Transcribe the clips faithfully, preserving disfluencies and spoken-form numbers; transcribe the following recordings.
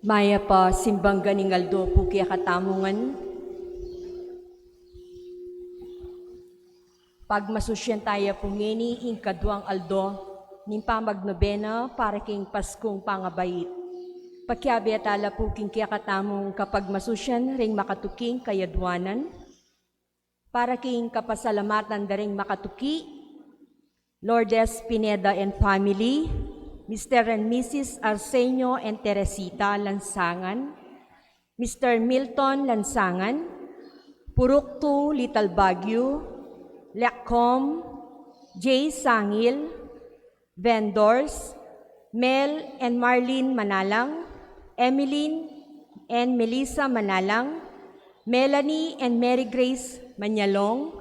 Mayap a simbang ning aldo pu kekatamu ngan. Pagmasusyan taya pu ngeni ing kaduang aldo ning pamagnobena para king Paskung pangabait. Pakiabe tala pu king kekatamung kapagmasusyan ring makatuking kayadwanan, para king kapasalamatan da ring makatuki, Lourdes Pineda and family, Mister and Missus Arsenio and Teresita Lansangan, Mister Milton Lansangan, Puruktu Little Baguio, Lacom, Jay Sangil, vendors, Mel and Marlene Manalang, Emeline and Melissa Manalang, Melanie and Mary Grace Manyalong,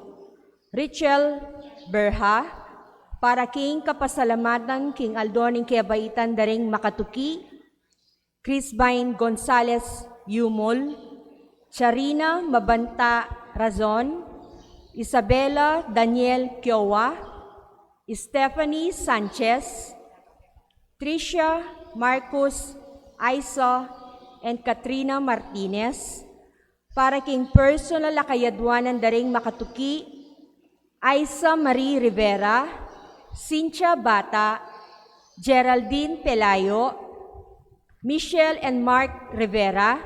Richel Berha, para king kapasalamatan king aldo ning kebaitan da ring makatuki, Crisbine Gonzalez Yumol, Charina Mabanta Razon, Isabella Daniel Kiowa, Stephanie Sanchez, Tricia Marcos, Aiza, and Katrina Martinez, para king personal a kayadwanan da ring makatuki, Aiza Marie Rivera, Cynthia Bata, Geraldine Pelayo, Michelle and Mark Rivera,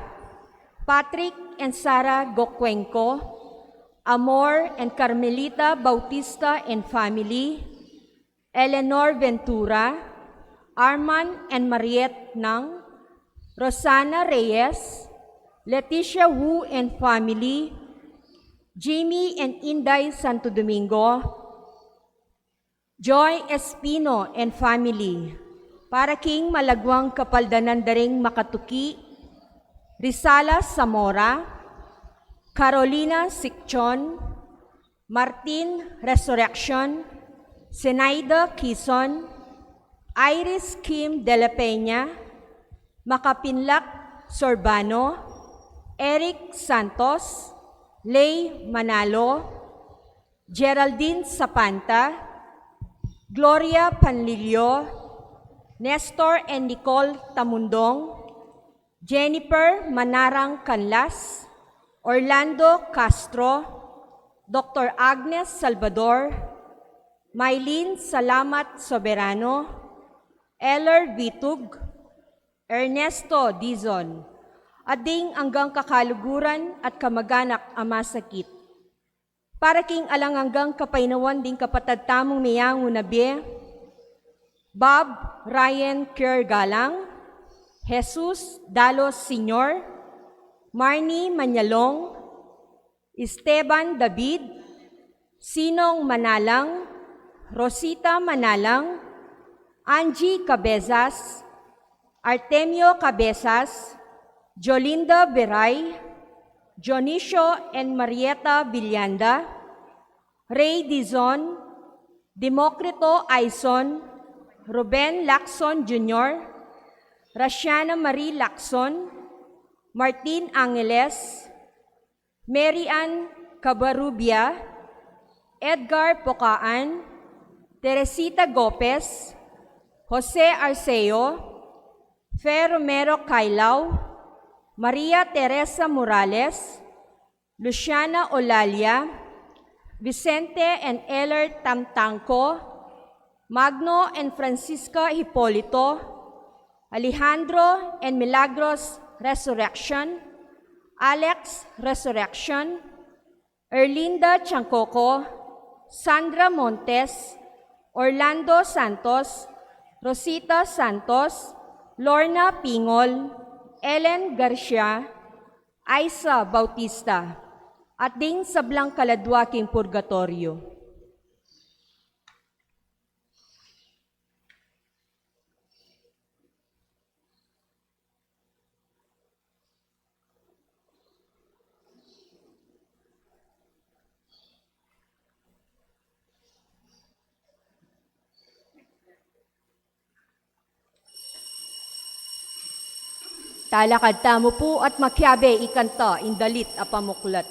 Patrick and Sarah Gocuenco, Amor and Carmelita Bautista and family, Eleanor Ventura, Arman and Mariette Nang, Rosana Reyes, Leticia Wu and family, Jimmy and Inday Santo Domingo, Joy Espino and family, para king malaguang kapaldanan da ring makatuki, Rizala Zamora, Carolina Sicchon, Martin Resurrection, Zenaida Kison, Iris Kim de la Peña, Makapinlak Sorbano, Eric Santos, Lay Manalo, Geraldine Sapanta, Gloria Panlilio, Nestor and Nicole Tamundong, Jennifer Manarang Canlas, Orlando Castro, Doctor Agnes Salvador, Mylene Salamat Soberano, Eller Vitug, Ernesto Dizon, at ding anggang kakaluguran at kamaganak a masakit. Para king alang anggang kapaynawan ding kapatad tamung meyangu na bie, Bob Ryan Kerr Galang, Jesus Dalos Senior, Marnie Manyalong, Esteban David, Sinong Manalang, Rosita Manalang, Angie Cabezas, Artemio Cabezas, Jolinda Beray, Dionisio and Marieta Villanda, Ray Dizon, Democrito Aison, Ruben Lacson Junior, Rasiana Marie Lacson, Martin Angeles, Mary Ann Cabarrubia, Edgar Pocaan, Teresita Gopez, Jose Arceo, Fe Romero Cailao, Maria Teresa Morales, Luciana Olalia, Vicente and Eller Tamtangco, Magno and Francisca Hipolito, Alejandro and Milagros Resurrection, Alex Resurrection, Erlinda Chancoco, Sandra Montes, Orlando Santos, Rosita Santos, Lorna Pingol, Ellen Garcia, Aiza Bautista, at ding sablang kaladua king purgatoryo. Talakad tamu pu at makiabe ikanta ing dalit a pamuklat.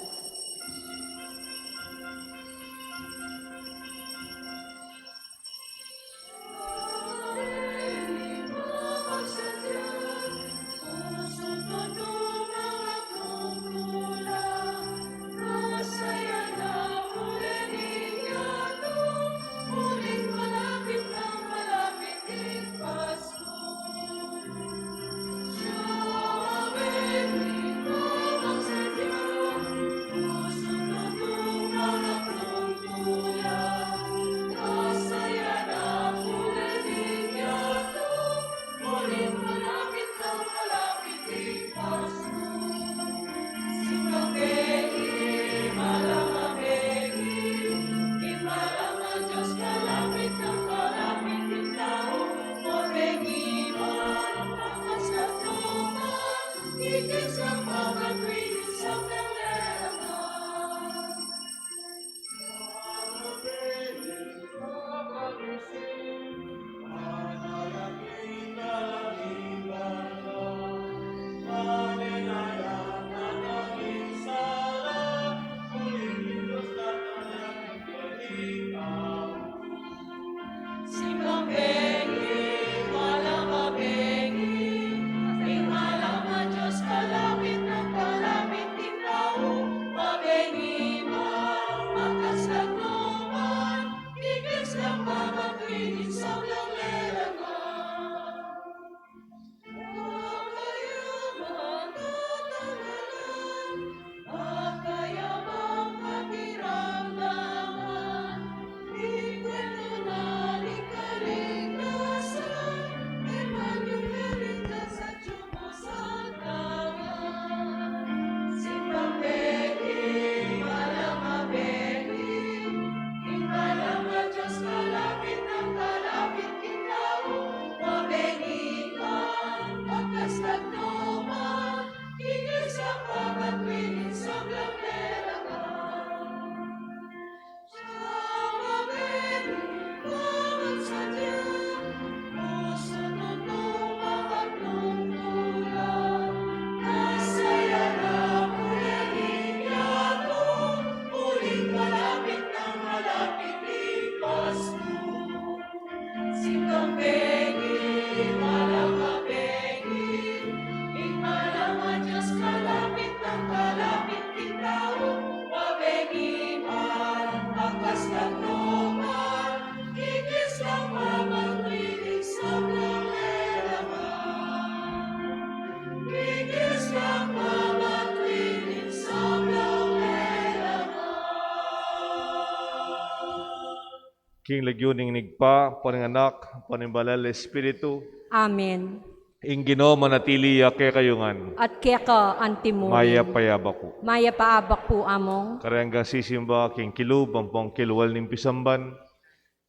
King lagyu ning Ibpa, ampo ning Anak, ampo ning Banal a Espiritu. Amen. Ing Ginu manatili ya kekayu ngan. At keka antimurin. Mayap a abak pu. Mayap a abak pu, Among. Kareng sisimba king kilub ampong kilwal ning pisamban.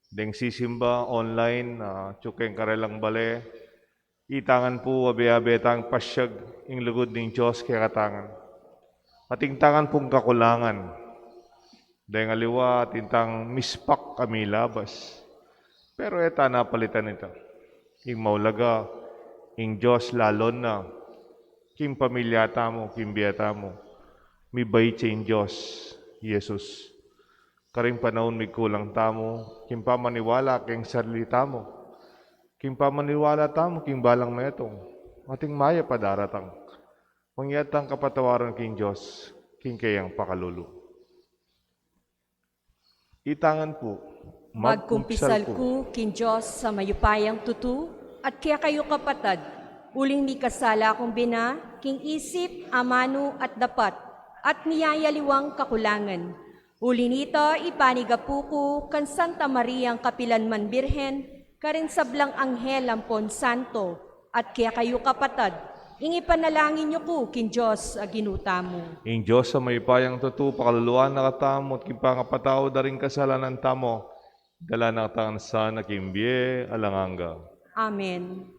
Deng sisimba online, ah, atyu keng karelang bale. Itangan pu, abe-abe tang pasiag ing lugud ning Dios kekatang. Atin tang pung kakulangan. Deng aliwa, atin tang mispak a milabas. Pero e ta na palitan ita. Ing maulaga, ing Dios lalon na king pamilya tamu, king bie tamu. Mibait ya ing Dios, Jesus. Karing panaun mikulang tamu, king pamaniwala king sarili tamu. King pamaniwala tamu, king balang metung. Atin mayap a daratang. Mangyari tang kapatawaran king Dios, king keyang pakalulu. Itangan pu. Magkumpisal ku king Dios a mayupayang tutu, at kekayu kapatad, uling mikasala kung bina, king isip, amanu, at dapat, at miyayaliwang kakulangan. Uli nita, ipanigapu ku kang Santa Mariang kapilan man Birhen, karing sablang anghel ampon santo, at kekayu kapatad, ing ipanalangin yu ku king Dios a Ginu tamu. Ing Dios a mayupayang tutu, pakaluluan na katamu, at king pangapatawad da ring kasalanan tamu, dala na katamu sana king bie alang angga. Amen.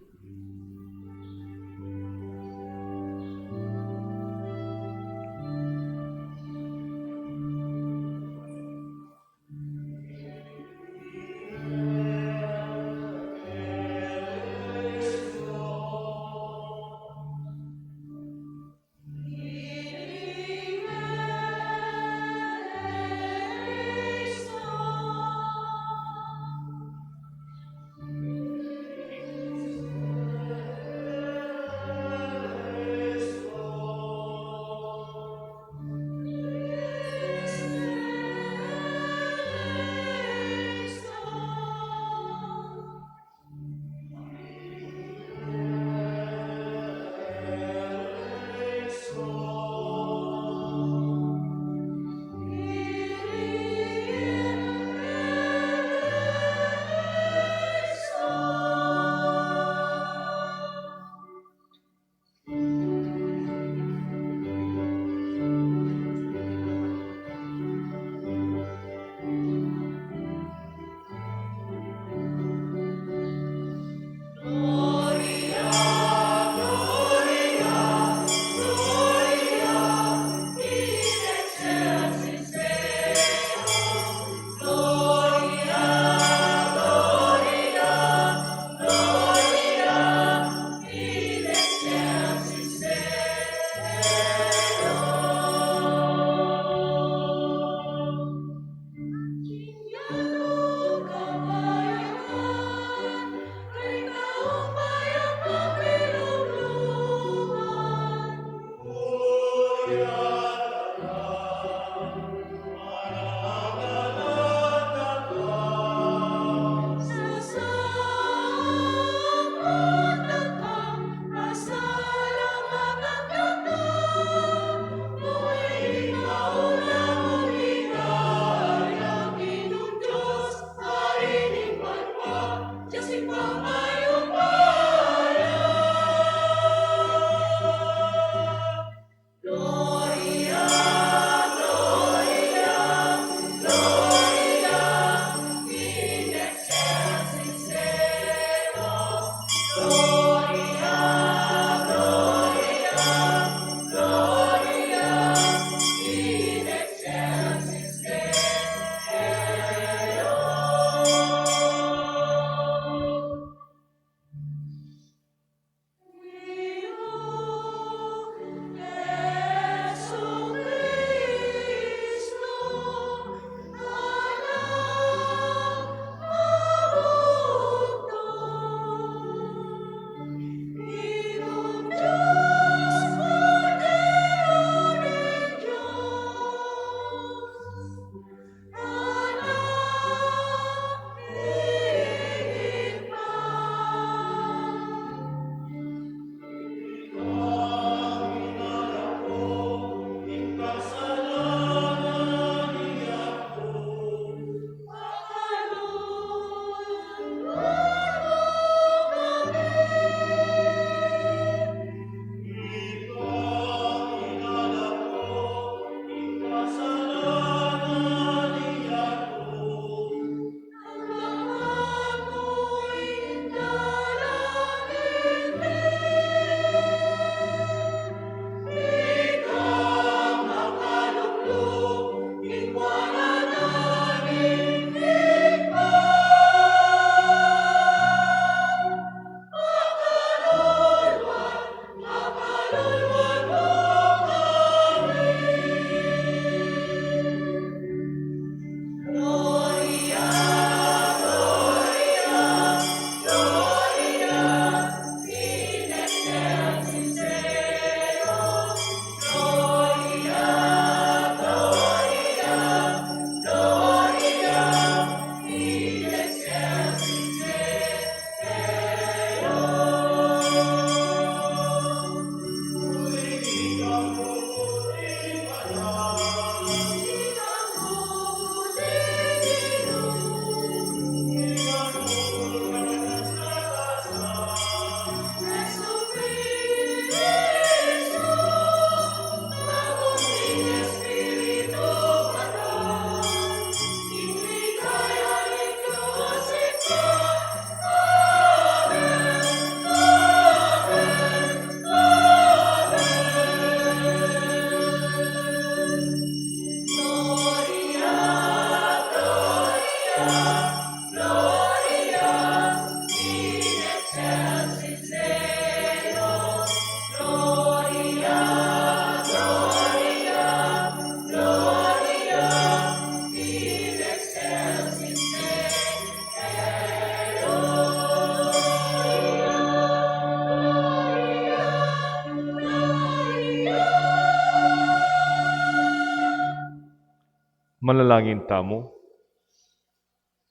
Manalangin tamu.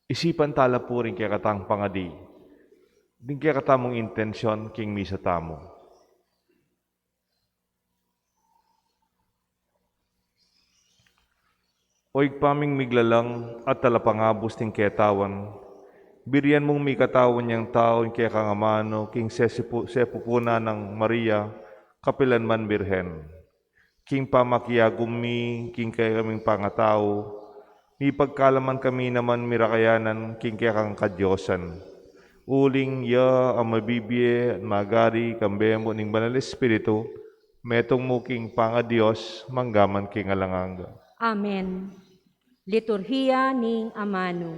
Isipan tala pu ring kekatang pangadi, ding kekatamung intensyon king misa tamu. O Ibpa ming miglalang at talapangabus ning ketawan, birian mung mikatawan yang tau ing kekang amanu king sesepu-, sepupunan nang Maria, kapilan man Birhen. King pamakiagum mi king kekaming pangatau, mipagkalaman kami naman mirakayanan king kekang kadiosan. Uling ya a mabibie at magari kambe mu ning Banal Espiritu, metung mu king pangaDios, mangga man king alang angga. Amen. Liturhiya ning Amanu.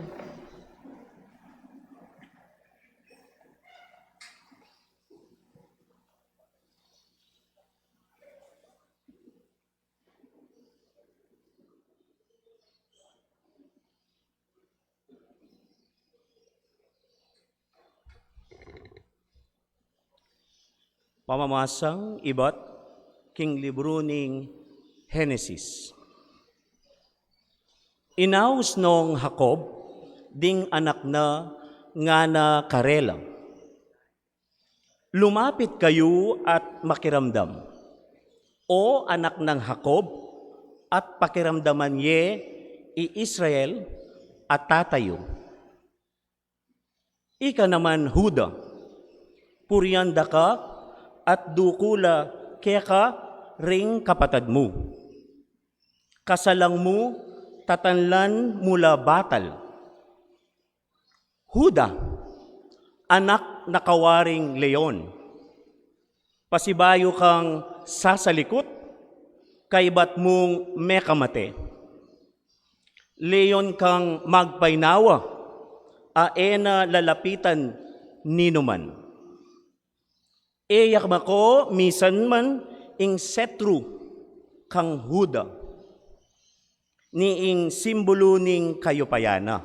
Pamamasang ibat king libru ning Henesis. Inaus nong Jacob ding anak na ngana karela, "Lumapit kayu at makiramdam, O anak nang Jacob, at pakiramdaman ye i Israel a tata yu. Ika naman, Juda, purian da ka at dukul la keka ring kapatad mu. Kasalang mu, tatanlan mu la batal. Juda, anak na kawaring leon, pasibayu kang sasalikut, kaybat mung mekamate. Leon kang magpainawa, a e na lalapitan ninuman. E ya mako misan man ing setru kang Juda, ni ing simbulu ning kayupayan na.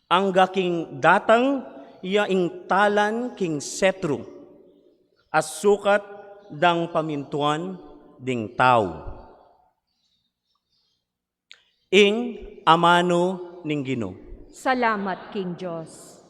Angga king datang ya ing talan king setru, a sukat dang pamintuan ding tau." Ing amanu ning Ginu. Salamat king Dios.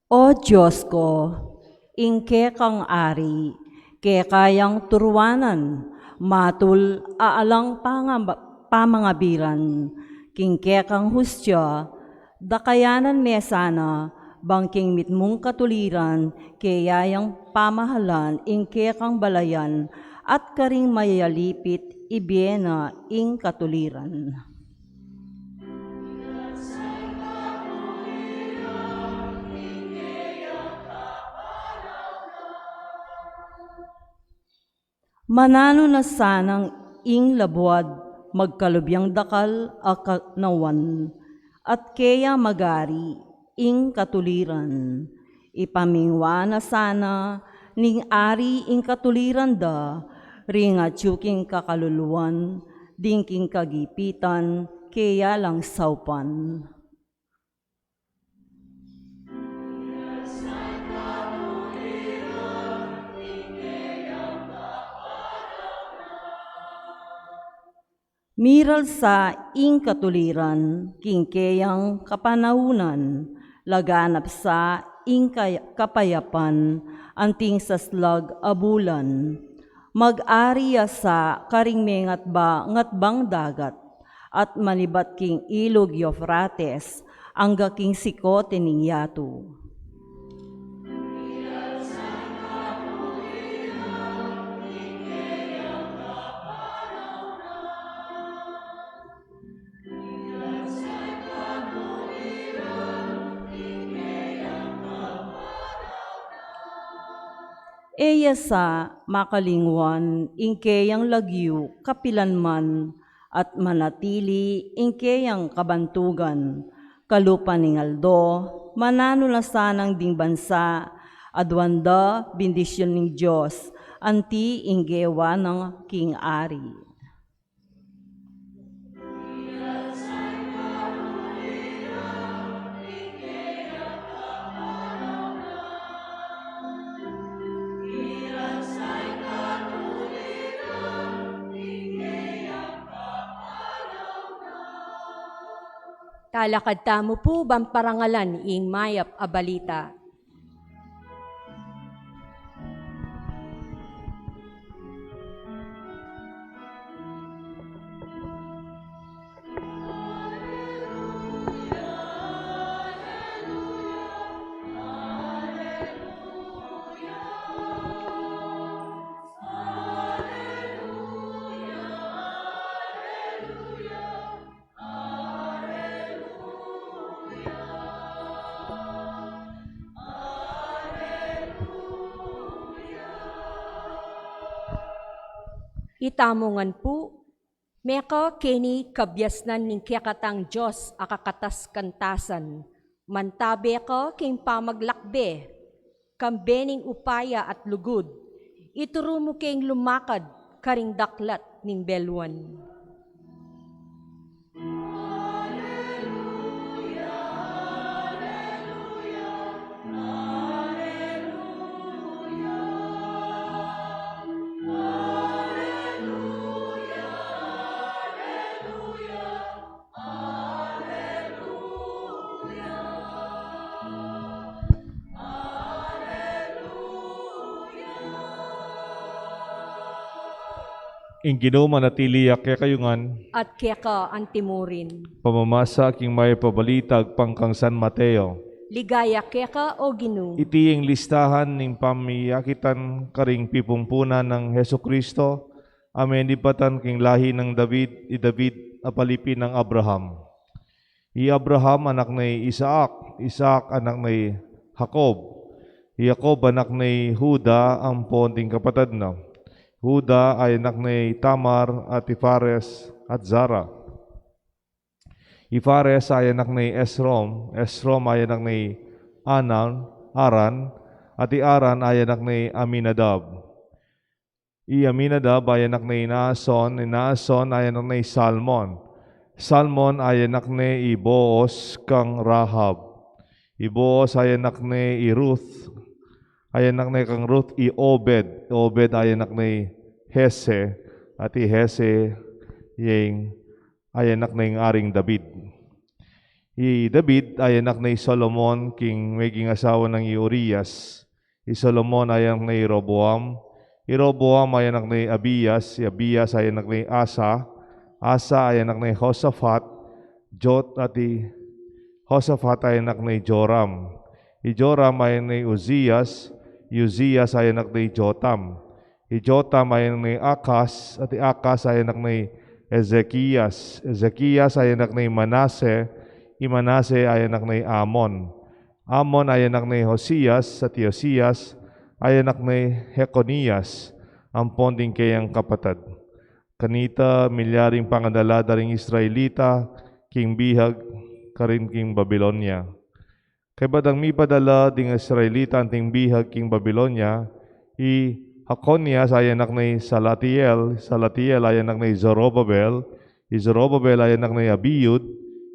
O Dios ku, ing kekang ari, keka yang turuanan, matul a alang pangab-, pamangabiran, king kekang hustia, dakayanan me sana, bang king mitmung katuliran, keya yang pamahalan, ing kekang balayan, at karing mayalipit, ibie na ing katuliran. Mananu na sanang ing labuad magkalubiang dakal a kanawan, at keya magari ing katuliran. Ipamingwa na sana ning ari ing katuliran da, ring atyu king kakaluluan, ding king kagipitan, keya lang saupan. Miralsa ing katuliran, king keyang kapanaunan, laganap sa ing kay-, kapayapan, anting saslag a bulan. Mag-ari ya sa karing mengatba-, ngatbang dagat, at manibat king ilug Eufrates, angga king sikote ning yatu. E ya sa makalingwan ing keyang lagyu kapilan man, at manatili ing keyang kabantugan kalupa ning aldo. Mananu la sanang ding bansa, aduan da bendisyun ning Dios, anti ing gewa na king ari. Talakad tamu pu ban parangalan ing mayap a balita. Itamu ngan pu, meka keni kabiasnan ning kekatang Dios a kakatas-kantasan, mantabe ka king pamaglakbe, kambe ning upaya at lugud, ituru mu keng lumakad karing daklat ning beluan. Ing Ginu manatili ya kekayu ngan. At keka anti murin. Pamamasa king mayap a balita agpang kang San Mateo. Ligaya keka, O Ginu. Iti ing listahan ning pamiyakitan karing pipumpunan nang Jesucristo, a menipatan king lahi nang David, i David a palipi nang Abraham. I Abraham anak ne i Isaac, Isaac anak ne i Jacob, i Jacob anak ne i Juda ampon ding kapatad na. Juda ay anak ne i Tamar at i Fares at Zara. I Fares ay anak ne i Esrom, Esrom ay anak ne i Anan, Aran, at i Aran ay anak ne i Aminadab. I Aminadab ay anak ne i Naason, i Naason ay anak ne i Salmon, Salmon ay anak ne i Boaz kang Rahab, i Boaz ay anak ne i Ruth, ay anak ne kang Ruth i Obed, Obed ay anak ne i Jesse, at i Jesse ing ay anak ne ning Aring David. I David ay anak ne i Solomon king meging asawa nang i Urias. I Solomon ay anak ne i Roboam. I Roboam ay anak ne i Abias. I Abias ay anak ne i Asa. Asa ay anak ne i Josaphat. Jot at i Josaphat ay anak ne i Joram. I Joram ay anak ne i Uzias. I Uzias ay anak ne i Jotam. I Jotam ay anak ne i Akas, at i Akas ay anak ne i Ezekias. Ezekias ay anak ne i Manase, i Manase ay anak ne i Amon. Amon ay anak ne i Josias, at i Josias ay anak ne i Jekonias, ampon ding keyang kapatad. Kanita milyaring pangadala da ring Israelita king bihag karin king Babilonia. Kaybat dang mipadala ding Israelita anting bihag king Babilonia, i Jeconias ay anak ne i Salatiel, Salatiel ay anak ne i Zorobabel, i Zorobabel ay anak ne i Abiud,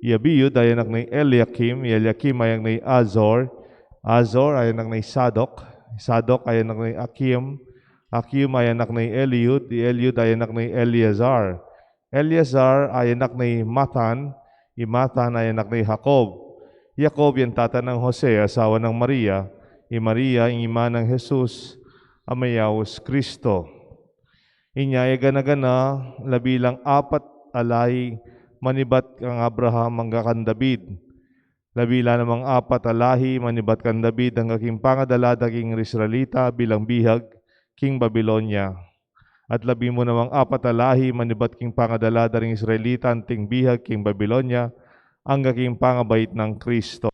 i Abiud ay anak ne i Eliakim, i Eliakim ay anak ne i Azor, Azor ay anak ne i Sadok, Sadok ay anak ne i Akim, Akim ay anak ne i Eliud, i Eliud ay anak ne i Eleazar, Eleazar ay anak ne i Mathan, i Mathan ay anak ne i Jacob. I Jacob yang tata nang Jose, asawa nang Maria, i Maria ing ima nang Jesus, a mayaus Kristo. Inya e gana-gana, labi lang apat a lahi manibat kang Abraham angga kang David. Labi la namang apat a lahi manibat kang David angga king pangadala da king Israelita bilang bihag king Babilonia. At labi mu namang apat a lahi manibat king pangadala da ring Israelita anting bihag king Babilonia angga king pangabait nang Kristo.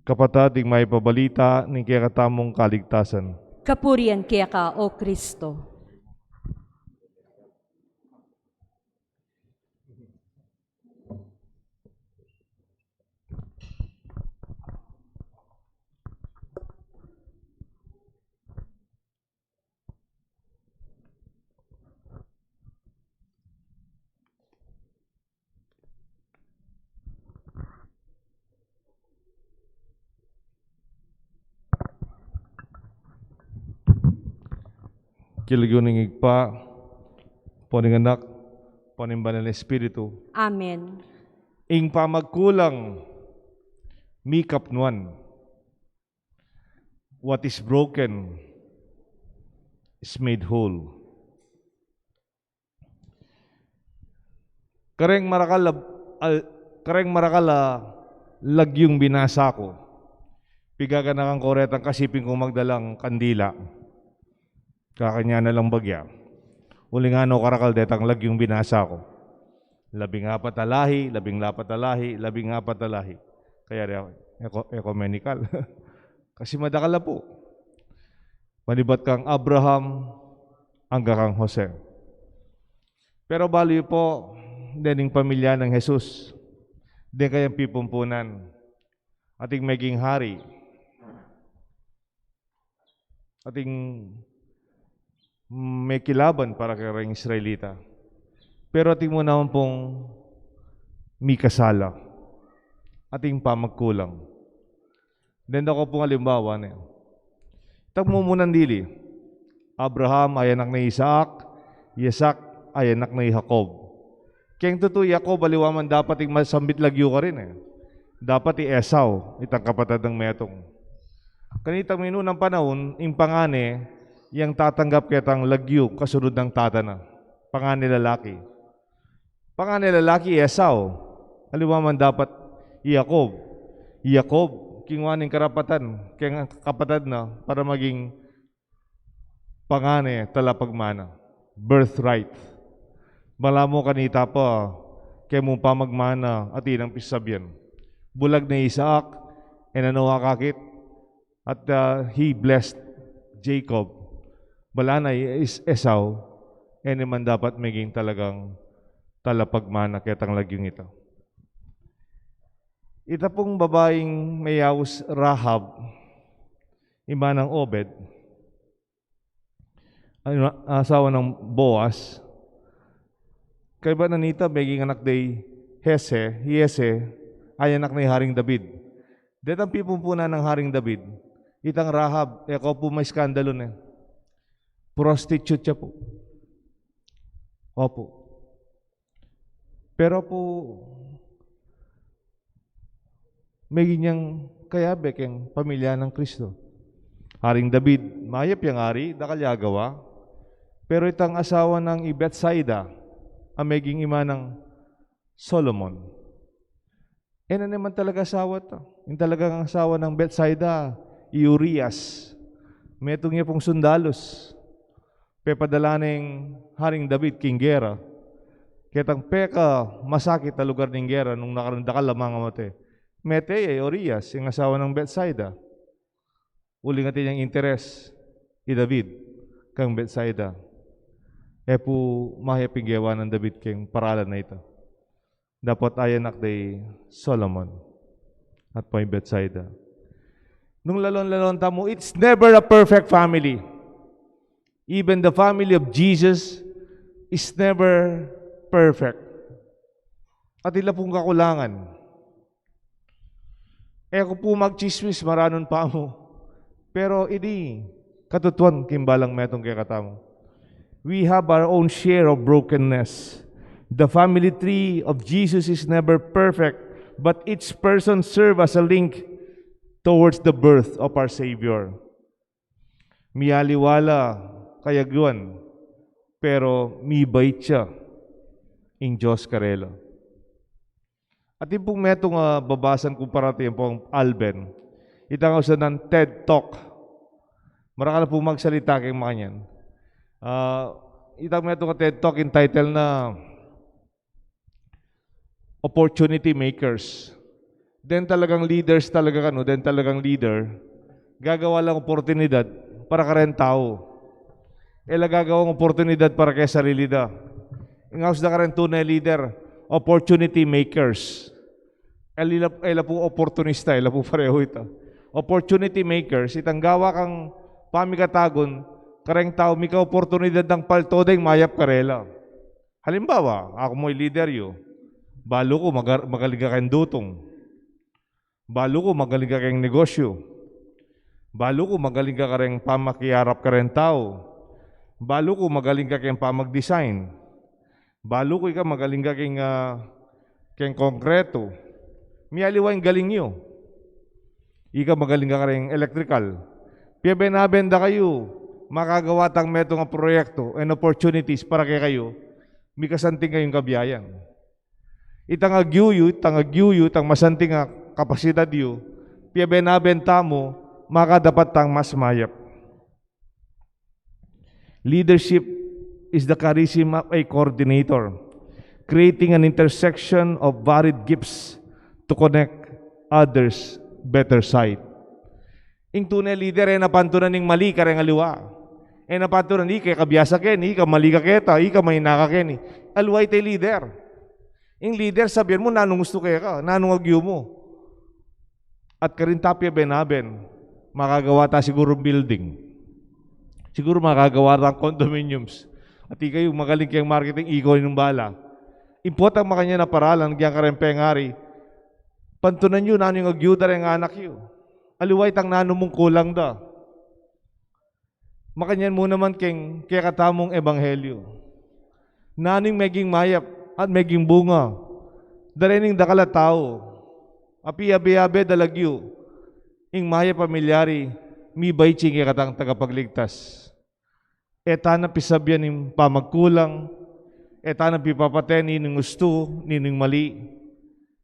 Kapatad, ing mayap a balita ning kekatamung kaligtasan. Kapurian keka, O Kristo. King lagyu ning Ibpa, ampo ning Anak, ampo ning Banal a Espiritu. Amen. Ing pamagkulang mikapnuan. What is broken is made whole. Kareng marakal a, al-, kareng marakal a lagyung binasa ku. Pigaganakan ku retang kasiping kung magdalang kandila. Kakanyan na lang bagya. Uling ano karakal detang lagyung binasa ku. Labing apat a lahi, labing apat a lahi, labing apat a lahi. Kaya re-, eco-, ecumenical. Kasi madakal na pu. Manibat kang Abraham, angga kang Jose. Pero balu yu pu, dening pamilya nang Jesus, deng kayang pipumpunan, ating meging hari, ating mekilaban para kareng Israelita. Pero ating mu naman pung mikasala, ating pamagkulang. Denda ku pung alimbawa ne. Itang mumunan dili, Abraham, ayanak na i Isaac, i Isaac, ayanak na i Jacob. Keng tutu, i Jacob, aliwa man dapat ing masambit lagyu karin e. Dapat i Esau, itang kapatad nang metung. Kanitang minunang panaun, ing pangane, yang tatanggap ketang lagyu, kasunud nang tata na. Pangane lalaki. Pangane lalaki, Esau. Aliwa man dapat i Jacob. I Jacob, kinua ne ing karapatan keng kapatad na para maging pangane, talapagmana. Birthright. Balamu kanita pa, keng mu pamagmana, atin nang pisasabian. Bulag ne i Isaac, e na no akakit, at, ah, he blessed Jacob. Balamu na i Es-, Esau, e ne man dapat meging talagang talapagmana ketang lagyung ita. Ita pung babaing meyaus Rahab, ima nang Obed, ay, asawa nang Boaz, kaybat na nita, meging anak de i Jese, i Jese, ayanak na i Haring David. Detang pipumpunan nang Haring David, itang Rahab, e ko pu maiskandalu ne. Prostitute ya pu. Opu. Pero pu, meging yang kayabe keng pamilya nang Kristo. Haring David, mayap yang ari, dakal ya agawa. Pero itang asawa nang i Betsaida, a meging ima nang Solomon. E na ne man talaga asawa ta. Ing talagang asawa nang Betsaida, i Urias. Metung ya pung sundalus. Pepadala neng Haring David king gera. Ketang pekamasakit a lugar ning gera nung nakareng dakal a mangamate. Mete ya i Urias, ing asawa nang Betsaida. Uling atin yang interes i David kang Betsaida. E pu mayap ing gewa nang David keng paralan a ita. Dapot ayanak de i Solomon at pu i Betsaida. Nung lalon-lalon tamu, it's never a perfect family. Even the family of Jesus is never perfect. Atin la pung kakulangan. E ku pu magtsismis, maranun pa mu. Pero ini, katutuan king balang metung kekatamu. We have our own share of brokenness. The family tree of Jesus is never perfect, but each person serve as a link towards the birth of our Savior. Mialiwa la kayagyuan, pero mibait ya ing Dios karela. Atin pung metung a babasan ku parati, ampong Alben. Itang ausan nang TED Talk. Marakal pung magsalita keng makanyan. Ah, itang metung a TED Talk, ing title na Opportunity Makers. Den talagang leaders talaga kanu, den talagang leader, gagawa lang oportunidad para kareng tau. E la gagawang oportunidad para keng sarili da. Ing aus da kareng tune leader, opportunity makers. E la, e la pu oportunista, e la pu parehu ita. Opportunity makers, itang gawa kang pamikatagun kareng tau, mika oportunidad dang palto deng mayap karela. Halimbawa, aku mu ilider yu. Balu ku magar-, magaling ka keng dutung. Balu ku magaling ka keng negosyu. Balu ku magaling ka kareng pamakiarap kareng tau. Balu ku magaling ka keng pamag-design. Balu ku ika magaling ka keng, ah, keng konkretu. Mialiwa ing galing yu. Ika magaling ka kareng electrical. Piyabenaben da kayu, makagawa tang metung a proyektu and opportunities para kekayu. Mikasanting kayung kabiayan. Itang agyu yu, itang agyu yu, itang masanting a kapasidad yu, piyabenaben tamu, makadapat tang mas mayap. Leadership is the charisma of a coordinator, creating an intersection of varied gifts to connect others better sight. Ing tune leader, e na pantunan ing mali kareng aliwa. E na pantunan, ika kabiasa keni, ika mali ka keta, ika maina ka keni. Aliwa ita ing leader. Ing leader, sabian mu nanung gustu keka, nanung agyu mu. At karin ta piyabenaben, makagawa ta siguru building. Siguru makagawa tang condominiums. At ikayu, magaling keng marketing, ikayu ing bala. Impot ang makanyan a paralan, giyang kareng pengari. Pantunan yu, nanu ing agyu da reng anak yu. Aliwa itang nanu mung kulang da. Makanyan mu naman keng kekatamung ebanghelyo. Nanu ing meging mayap at meging bunga da reng dakal a tau a piyabe-yabe da lagyu ing mayap a milyari, mibait ing kekatang tagapagligtas. E ta na pisabian ing pamagkulang, e ta na pipapate ninu ing gustu, ninu ing mali.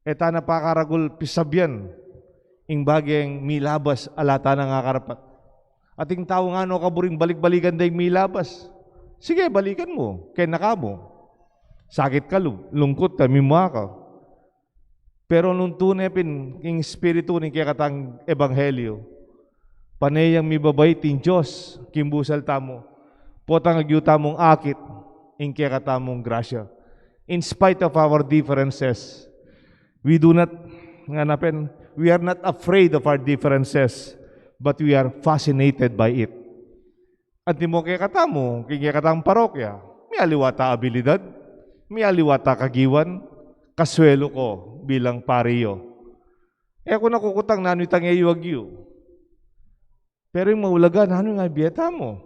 E ta na pakaragul pisabian ing baging milabas a ala ta nang akarapat. At ing tau ngana, kaburing balik-balikan da ing milabas. Sige, balikan mu, kena ka mu. Sakit ka, lu-, lungkut ka, mimua ka. Pero nung tune pin ing espiritu ning kekatang ebanghelyo, pane yang mibabait ing Dios king busal tamu, potang agyu tamung akit ing kekatamung grasya. In spite of our differences, we do not, ngana pin, we are not afraid of our differences, but we are fascinated by it. Antimo kekatamu, king kekatang parokya, mialiwa ta abilidad, mialiwa ta kagiwan, kaswelu ko bilang pari yu. E ku na kukutang nanu itang e yu agyu. Pero ing maulaga, nanu ing bie tamu?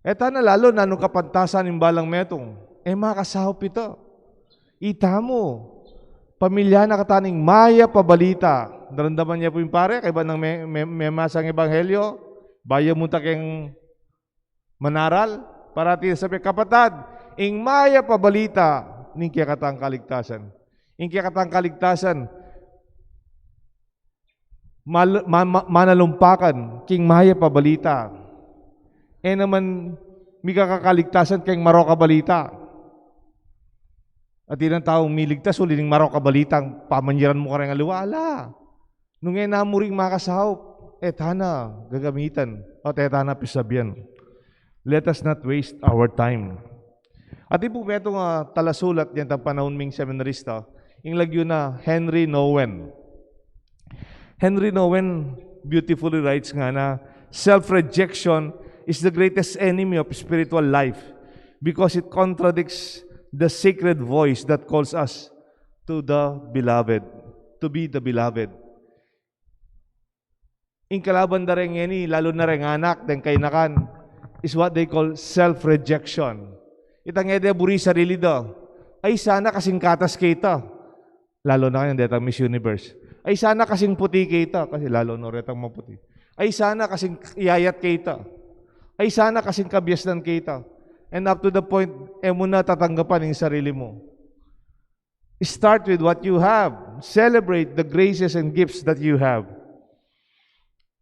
E ta na lalu nanu kapantasan ning balang metung. E makasaup ita. Itamu, pamilya na kata ning mayap a balita. Naramdaman ye pu ing pare, kaybat nang me-, me-, memasang ebanghelyo, bayu mu ta keng manaral, parati sabyan, kapatad, ing mayap a balita ning kekatang kaligtasan. Ing kekatang kaligtasan, mal-, ma-, ma-, manalumpakan king mayap a balita. E naman mika kakaligtasan keng marok a balita. At itang taung miligtas uli ning marok a balitang pamanyaran mu kareng aliwa, ala. Nung e na mu ring makasaup, e ta na gagamitan, at e ta na pisabian. Let us not waste our time. At ing pu metung a talasulat nitang panaun ming seminarista, ing lagyu na Henri Nouwen. Henri Nouwen beautifully writes ngana, "Self-rejection is the greatest enemy of spiritual life because it contradicts the sacred voice that calls us to the beloved, to be the beloved." Ing kalaban da reng ngeni, lalu na reng anak, deng kainakan, is what they call self-rejection. Itang e de buri sarili da. Ay, sana kasing katas kita. Lalu na kanyan detang Miss Universe. Ay, sana kasing puti kita. Kasi lalu na retang maputi. Ay, sana kasing iyayat kita. Ay, sana kasing kabiasnan kita. And up to the point, e mu na tatanggapan ing sarili mu. Start with what you have. Celebrate the graces and gifts that you have.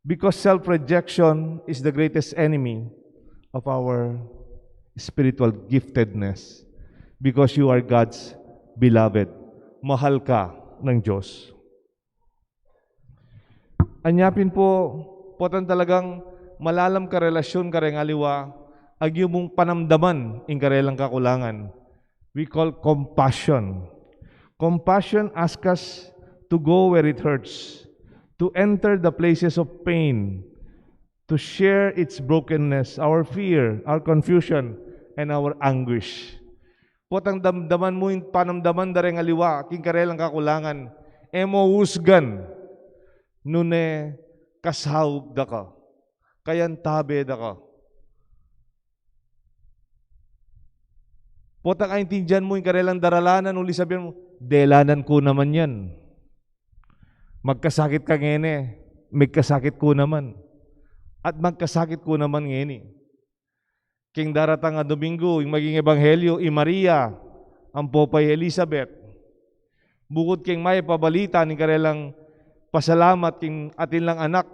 Because self-rejection is the greatest enemy of our spiritual giftedness. Because you are God's beloved. Mahal ka ng Diyos. Anya pin pu, potang talagang malalam ka relasyun kareng aliwa, agyu mung panamdaman ing karelang kakulangan. We call compassion. Compassion asks us to go where it hurts, to enter the places of pain, to share its brokenness, our fear, our confusion, and our anguish. Potang damdaman mu ing panamdaman da reng aliwa king karelang kakulangan, e mu usgan nune kasaub da ka, kayantabe da ka. Potang aintindian mu ing karelang daralanan, uli sabian mu, "Delanan ku naman yan. Magkasakit ka ngeni, magkasakit ku naman. At magkasakit ku naman ngeni." King daratang a Domingo, ing maging ebanghelyo, i Maria, ampo pa i Elizabeth. Bukut king mapabalita ning karelang pasalamat king atin lang anak,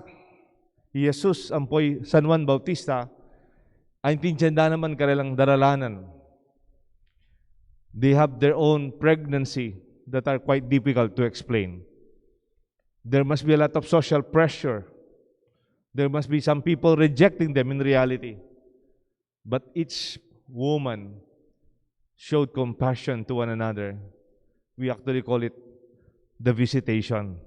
i Jesus, ampo i San Juan Bautista, aintindian da naman karelang daralanan. They have their own pregnancy that are quite difficult to explain. There must be a lot of social pressure. There must be some people rejecting them in reality. But each woman showed compassion to one another. We actually call it the visitation.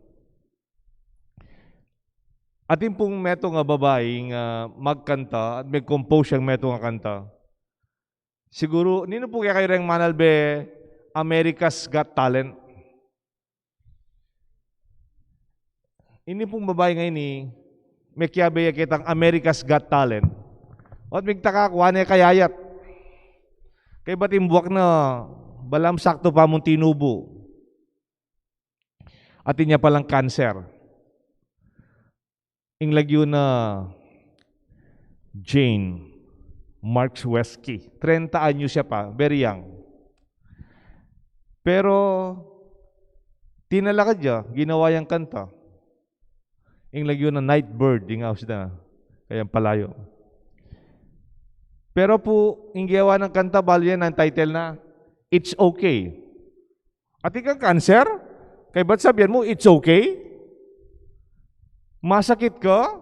Atin pung metung a babai nga magkanta at mag-compose siyang metung a kanta. Siguru, ninu pu kaya kayu reng manalbe America's Got Talent? Ini pung babai ngeni, mekiabe ya ketang America's Got Talent. At migtaka ku, ane kayayat. Kaybat ing buak na, balamu saktu pa mung tinubu. Atin ya palang kanser. Ing lagyu na Jane Markowski. Trenta anyos ya pa, very young. Pero, tinalakad ya, ginawa yang kanta. Ing lagyu na Night Bird, ing aus na, kayang palayo. Pero pu, ing ginawa nang kanta, balu yan, ang title na, It's Okay. Atin kang kanser, kaybat sabian mu, "It's okay"? Masakit ka,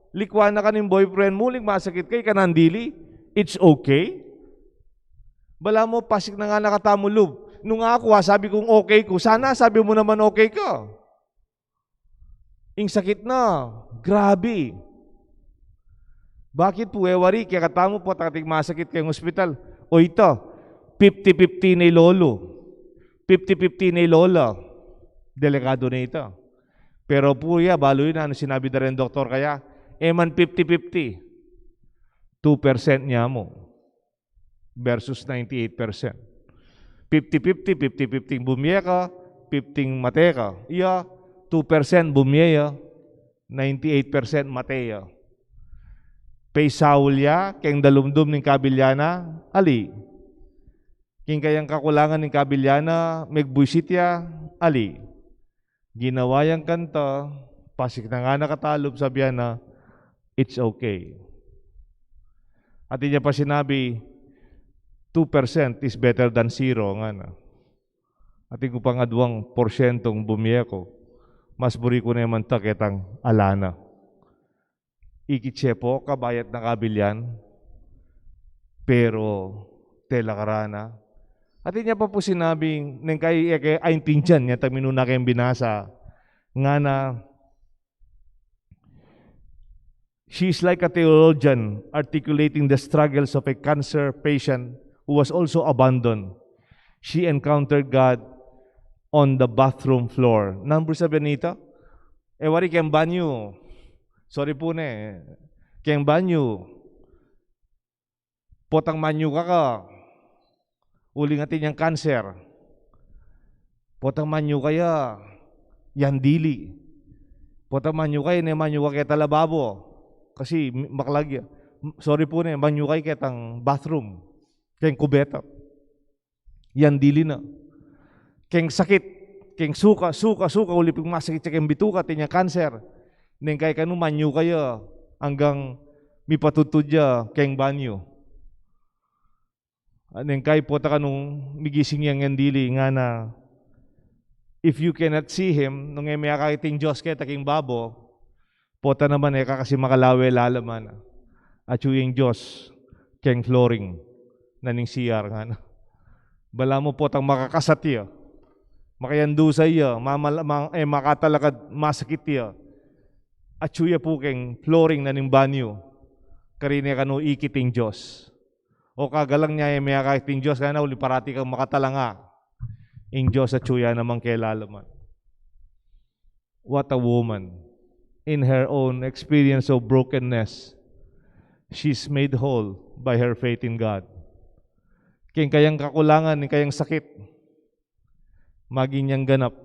likwan na ka ning boyfriend mu, uling masakit ka, ika nang dili, "It's okay"? Balamu pasik na ngana katamu lub. Nung aku, asabi kung okay ku, sana asabi mu naman okay ka. Ing sakit na, grabe. Bakit pu, e wari kekatamu, potang ating masakit keng ospital, o ita, fifty fifty ne i lolo, fifty fifty ne i lola. Delikadu ne ita. Pero pu ya, balu yu na nung sinabi da reng doktor kaya, e man fifty fifty, two percent ne mu versus ninety-eight percent. Fifty fifty, fifty fifty bumie ka, fifty mate ka. Iya, two percent bumie ya, ninety-eight percent mate ya. Peisaul ya keng dalumdum ning kabilya na, ali. King kayang kakulangan ning kabilya na, megbuisit ya, ali. Ginawa yang kanta, pasik na ngana katamu lub, sabian na, "It's okay." Atin ya pa sinabi, "Two percent is better than zero," ngana. Atin ku pang aduang porsyentong bumie ku, mas buri ku ne man ta ketang ala na. Ikit ye pu, kabayat na kabilyan, pero tela karana. Atin ya pa pu sinabing, neng kai e ke aintindian ya, taminuna keng binasa, ngana, "She is like a theologian articulating the struggles of a cancer patient who was also abandoned. She encountered God on the bathroom floor." Nanu pu sabian nita? E wari keng banyu. Sorry pu ne. Keng banyu. Potang manyuka ka, uling atin yang kanser. Potang manyuka ya, yang dili. Potang manyuka ya, ne manyuka keta lababo. Kasi mi-, maklag ya. Sorry pu ne, manyuka ya ketang bathroom. Keng kubeta. Yang dili na. Keng sakit, keng suka, suka, suka, uli pin masakit ya keng bituka, atin yang kanser. Neng kai kanu manyuka ya, anggang mipatudtud ya keng banyu. Neng kai pota kanu migising yang dili, ngana, "If you cannot see him," nung e me akakit ing Dios keta king babo, Pota naman e ka kasi makalawe lalaman. Atyu yang Dios keng flooring na ning C R ngana. Balamu potang makakasat ya, makayandusa ya, mamal-, ma-, e makatalakad, masakit ya. Atyu ya pu keng flooring na ning banyu. Karine kanu ikit ing Dios. O kagalang nya e miyakakit ing Dios, kaya na uli parati kang makatalanga. Ing Dios atyu ya naman keng lalaman. What a woman. In her own experience of brokenness, she's made whole by her faith in God. Keng kayang kakulangan, keng kayang sakit, maging yang ganap,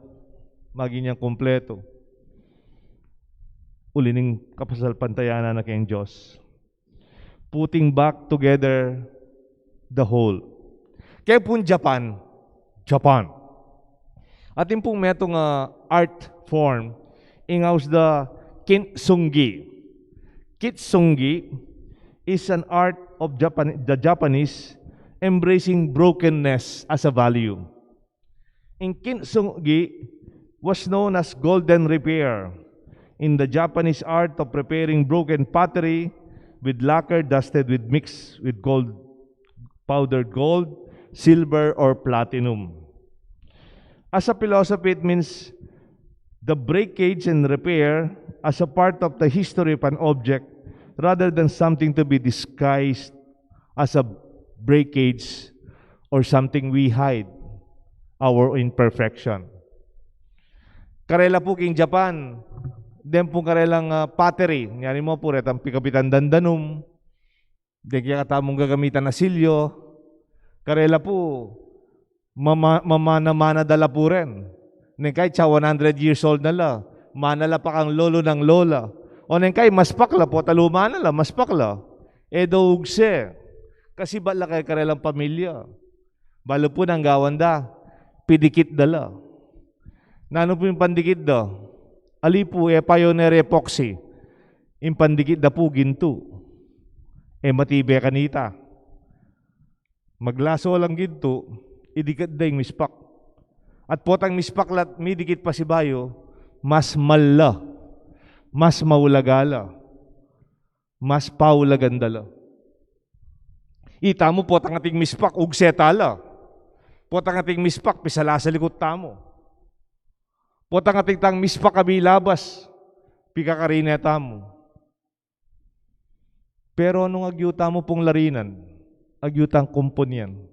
maging yang kumpleto. Uli ning kapasalpantayanan na keng Dios. Putting back together the whole. Kaya pung Japan, Japan. Atin pung metung a art form, ing aus da kintsugi. Kintsugi is an art of Japan, the Japanese embracing brokenness as a value. Ing kintsugi was known as golden repair in the Japanese art of preparing broken pottery with lacquer dusted with mix with gold, powdered gold, silver, or platinum. As a philosophy, it means the breakage and repair as a part of the history of an object rather than something to be disguised as a breakage or something we hide our imperfection. Karela pu king Japan, den pung karelang, ah, pottery, nyari mu pu retang pikapitan dandanum, den kekatamung gagamitan a silyo, karela pu, mama-, mamana-mana da la pu ren. Neng kai atsa one hundred years old na la, mana la pa kang lolo nang lola. O neng kai maspak la, pota luma na la, maspak la. E da ugse. Kasi bat la keng karelang pamilya. Balu pu nanu ing gawan da, pidikit da la. Nanu pu ing pandikit da? Ali pu, e pioneer epoxy. Ing pandikit da pu gintu. E matibe kanita. Maglaso lang gintu, idikit da ing mispak. At potang mispak la at midikit pasibayu, mas mal la, mas maulaga la, mas paulagan da la. Itamu, potang ating mispak, ugse ta la. Potang ating mispak, pisala sa likut tamu. Potang ating tang mispak a milabas, pikakarine tamu. Pero nung agyu tamu pung larinan, agyu tang kumpunian,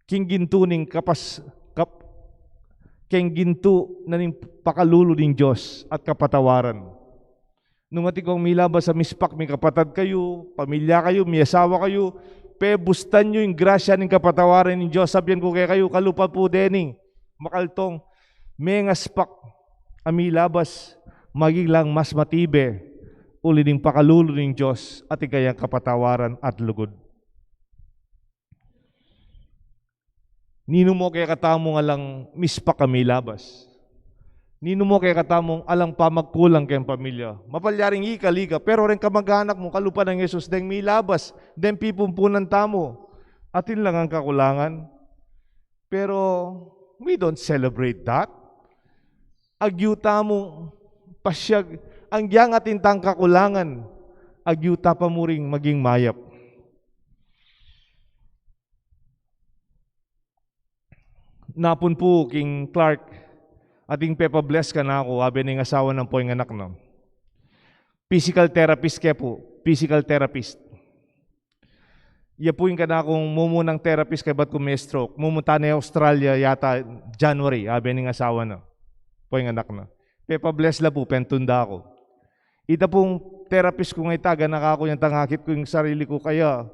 king gintu ning kapas-, kap-, king gintu na ning pakalulu ning Dios at kapatawaran. Nung atin kung milabas a mispak, mikapatad kayu, pamilya kayu, miyasawa kayu, pebustan yu ing grasya ning kapatawaran ning Dios. Sabian ku kekayu, kalupa pu dening makaltong mengaspak a milabas, maging lang mas matibe, uli ning pakalulu ning Dios at ing kayang kapatawaran at lugud. Ninu mu kekatamung alang mispak a milabas? Ninu mu kekatamung alang pamagkulang keng pamilya? Mapalyaring ikali ka, pero reng kamag-anak mu, kalupa nang Jesus, deng milabas, deng pipumpunan tamu, atin lang ang kakulangan. Pero we don't celebrate that. Agyu tamung pasiag, agyang atin tang kakulangan, agyu ta pa muring maging mayap. Napun pu king Clark, atin pepa-bless kanaku, abe ning asawa nang poinganak na. Physical therapist ke pu, physical therapist. Ya pu ing kanakung mumunang therapist kaybat ku me-stroke. Mumunta ne Australia yata January, abe ning asawa na. Poinganak na. Pepa-bless la pu, pentun da ku. Ita pung therapist ku ngeni, taga na kaku, inyang tang akit ku ing sarili ku kaya,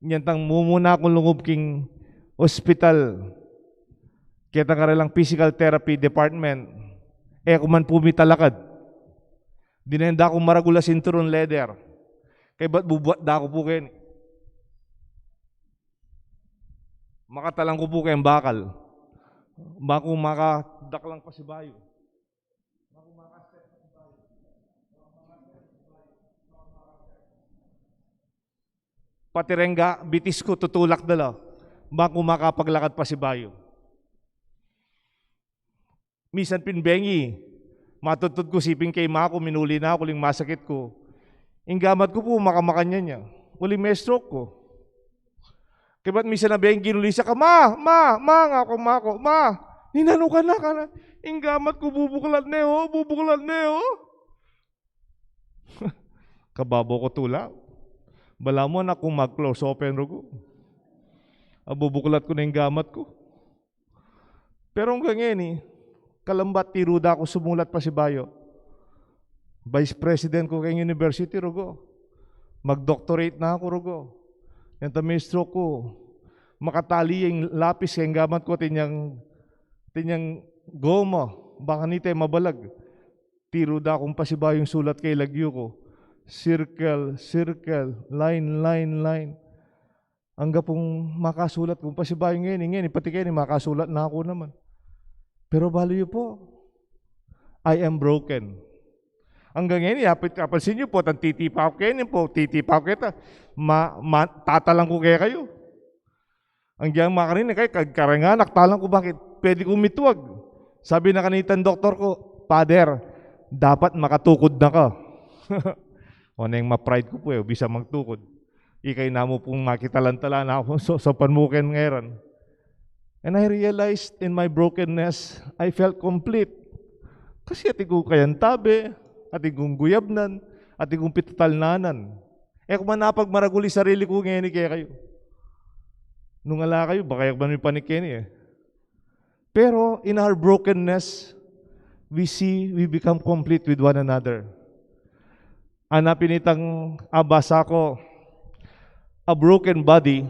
inyang tang mumuna kung lungub king ospital, ketang karelang physical therapy department, e ku man pu mitalakad. Dinen da kung maragul a sinturun leather. Kaybat bubuat da ku pu keni. Makatalang ku pu keng bakal. Bang ku makadaklang pasibayu. Pati reng bitis ku tutulak da la, bang ku makapaglakad pasibayu. Misan pin bengi, Matudtud ku, siping kayma ku, minuli na ku uling masakit ku. Ing gamat ku pu, makamakanyan ya. Uling me-stroke ku. Kaybat misan a beng ginuli sa ka, "Ma, ma, ma," nga ku, "Ma, ko, ma." "Ninanu ka na?" "Ka na, ing gamat ku bubuklat ne, o, bubuklat ne, o." Kababo ku tula. Balamu anak kung mag-close open rugu. Abubuklat ku na ing gamat ku. Pero anggang ngeni, kalambat tiru da kung sumulat pasibayu. Vice president ku keng university rugu. Mag-doctorate na ku rugu. Nung me-stroke ku, makatali ya ing lapis keng gamat ku, atin yang, atin yang goma, baka nita mabalag. Tiru da kung pasibayu ing sulat keng lagyu ku. Circle, circle, line, line, line. Angga pung makasulat kung pasibayu ngeni, ngeni, pati keni makasulat na ku naman. Pero balu yu pu, I am broken. Anggang ngeni, apit, apansin yu pu, titipa ku keni pu, titipa ku keta, ma, ma, tatalang ku kekayu. Anggang makarinig, kaya kag karanganak, talang ku, bakit? Pwede kung mitwag. Sabi na kanitang doktor ku, "Father, dapat makatukud na ka." O, neng ma-pride ku pu e, bisa magtukud. Ikay namu pung makitalan-talan na ku, so, so panmuken ngeran. And I realized in my brokenness, I felt complete. Kasi atin kung kayantabe, atin kung guyabnan, atin kung pitatalnanan. E ku man apagmaragul ing sarili ku ngeni kekayu. Nung ala kayu, baka e ku man mipanik keni e. Pero in our brokenness, we see, we become complete with one another. Ana pin itang abasa ku, a broken body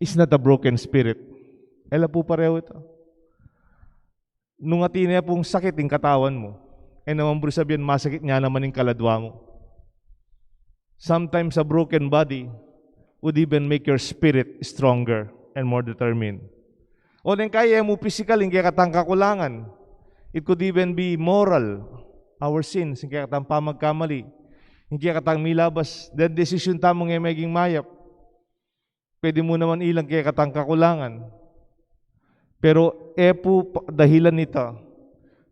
is not a broken spirit. E la pu parehu ita. Nung atin ne pung sakit ing katawan mu, e naman buri sabian masakit ne naman ing kaladwa mu. Sometimes a broken body would even make your spirit stronger and more determined. O neng kaya e mu pisikal ing kekatang kakulangan, it could even be moral, our sins, ing kekatang pamagkamali, ing kekatang milabas, dahil desisyon tamung e meging mayap. Pwede mu naman ilang kekatang kakulangan. Pero e pu pa-, dahilan nita,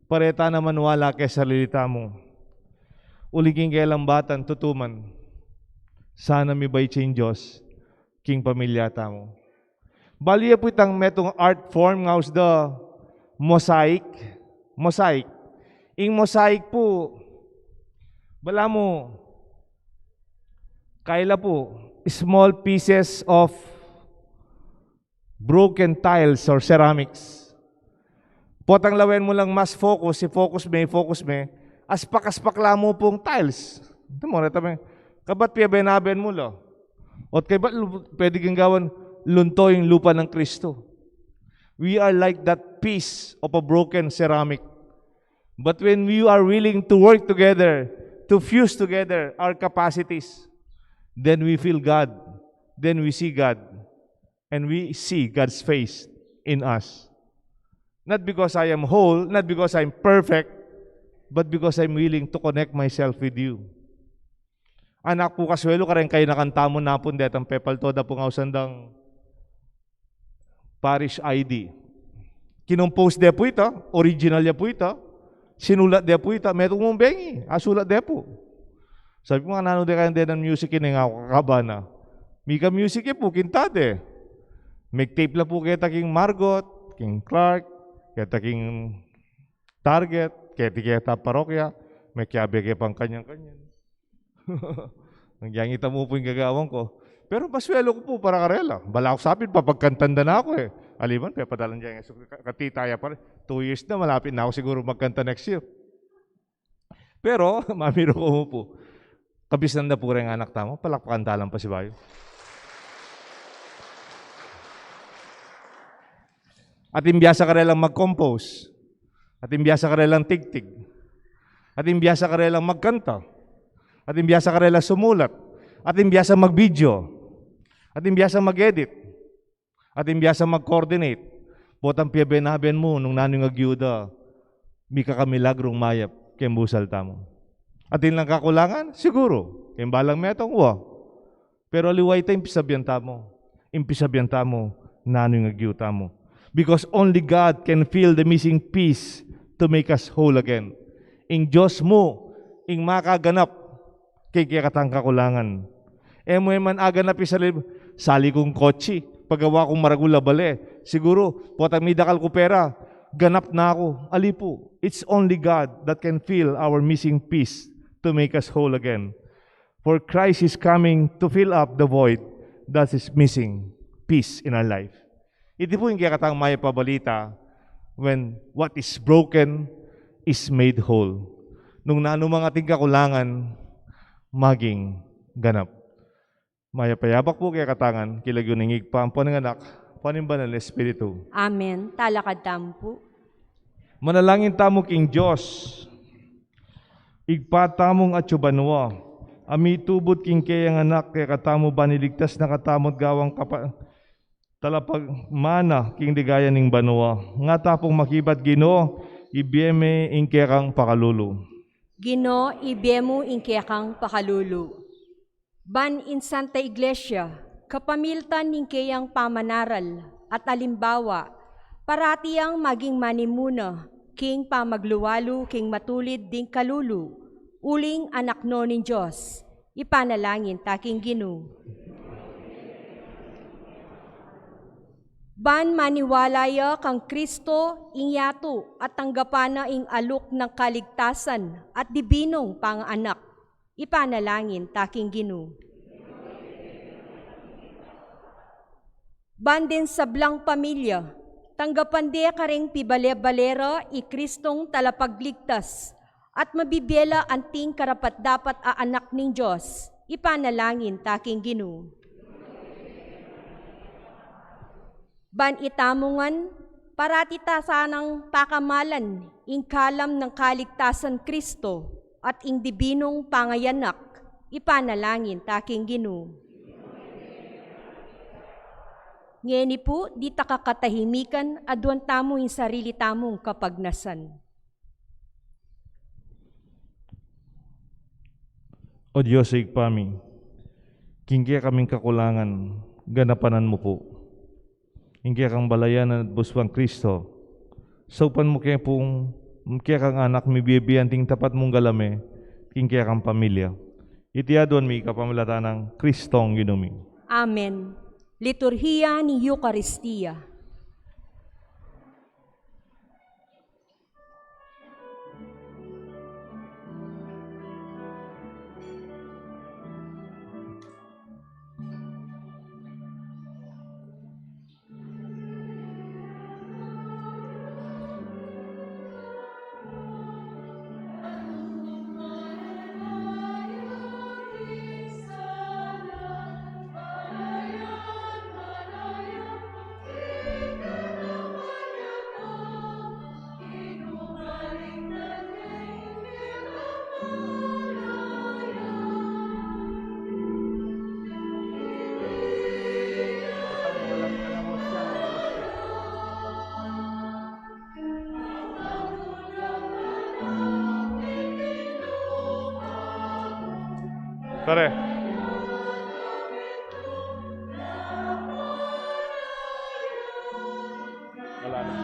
para e ta naman wala keng sarili tamu. Uling king kelambatan, tutu man, sana mibait ya ing Dios king pamilya tamu. Balu ye pu itang metung art form nga us da mosaic. Mosaic. Ing mosaic pu, balamu, kaila pu, small pieces of broken tiles or ceramics. Potang lawen mu lang mas focus, i-focus me, i-focus me, aspak-aspak la mu pung tiles. Ito mo, reta me, kabat piyaben-aben mu la. Ot kaybat lu-, pwede king gawan lunto ing lupa nang Kristo. We are like that piece of a broken ceramic. But when we are willing to work together, to fuse together our capacities, then we feel God. Then we see God. And we see God's face in us. Not because I am whole, not because I'm perfect, but because I'm willing to connect myself with you. Anak pu, kasuelu kareng kayanakan tamu napun detang pepalto da pung ausan dang parish I D. Kinompose de pu ita, original ya pu ita, sinulat de pu ita, metung mung bengi, a sulat de pu. Sabi ku, "Nanu de kayang denan music ini?" Nga ku, "Kakaba na." Mika music ya pu, kinta de. Meg-tape la pu keta king Margot, king Clark, keta king Target, keti keta parokya, mekiabe ke pang kanyan-kanyan. Nung yang ita mu pu ing gagawan ku. Pero pasuelu ku pu para karela. Bala ku sapin, papagkantan da na ku e. Aliman, pepadalan yang Yesu, ka-, katita ya pa rin. Two years na, malapit na ku siguru magkanta next year. Pero, mamiru ku mu pu. Kabisnan da pu reng anak tamu, palakpakan ta lang pasibayu. Atin biasa karelang mag-compose. Atin biasa karelang tigtig. Atin biasa karelang magkanta. Atin biasa karelang sumulat. Atin biasa mag-video. Atin biasa mag-edit. Atin biasa mag-coordinate. Potang piyaben-aben mu nung nanu ing agyu da, mika ka milagrung mayap keng busal tamu. Atin lang kakulangan? Siguru. Keng balang metung, wa. Pero aliwa ita ing pisabian tamu. Ing pisabian tamu, nanu ing agyu tamu. Because only God can fill the missing piece to make us whole again. Ing Dios mu ing makaganap king kekatang kakulangan. E mu e man aganap ing sarili, sali kung kotse, pagawa kung maragul a bale. Siguru, potang midakal ku pera, ganap na ku. Ali pu, it's only God that can fill our missing piece to make us whole again. For Christ is coming to fill up the void that is missing piece in our life. Iti pu ing kekatang mayap a balita, when what is broken is made whole. Nung nanu mang ating kakulangan, maging ganap. Mayap a yabak pu kekatangan, king lagyu ning Ibpa, ampo ning Anak, ampo ning Banal a Espiritu. Amen. Talakad tamu pu. Manalangin tamu king Dios. Ibpa tamung atsu banua, a mitubud king keyang Anak kekatamu ban iligtas na katamu at gawang kapa-, talapagmana king ligaya ning banua. Nga ta pung makibat, Ginu, ibie me ing kekang pakalulu. Ginu, ibie mu ing kekang pakalulu. Ban ing Santa Iglesia, kapamilatan ning keyang pamanaral at alimbawa, parati yang maging manimuna king pamagluwalu king matulid ding kalulu, uling anak no ning Dios, ipanalangin ta king Ginu. Ban maniwala ya kang Kristo ing yatu at tanggapan na ing alok nang kaligtasan at dibinung panganak, ipanalangin ta king Ginu. Ban ding sablang pamilya, tanggapan de karing pibale-bale ra i Kristong talapagligtas, at mabibie la anting karapat-dapat a anak ning Dios, ipanalangin ta king Ginu. Ban itamu ngan, parati ta sanang pakamalan ing kalam nang kaligtasan Kristo at ing dibinung pangayanak, ipanalangin ta king Ginu. Ngeni pu, dita kakatahimikan, aduan tamu ing sarili tamung kapagnasan. O Dios, Ibpa mi, king kekaming kakulangan, ganapan mu pu. Ing kekang balayan at busbang Kristo, saupan mu ke pung kekang anak mibie-bie anting tapat mung galame, king kekang pamilya. Iti aduan mi kapamilatan nang Kristong Ginu mi. Amen. Liturhiya ning Eukaristia. Pare. Wala na.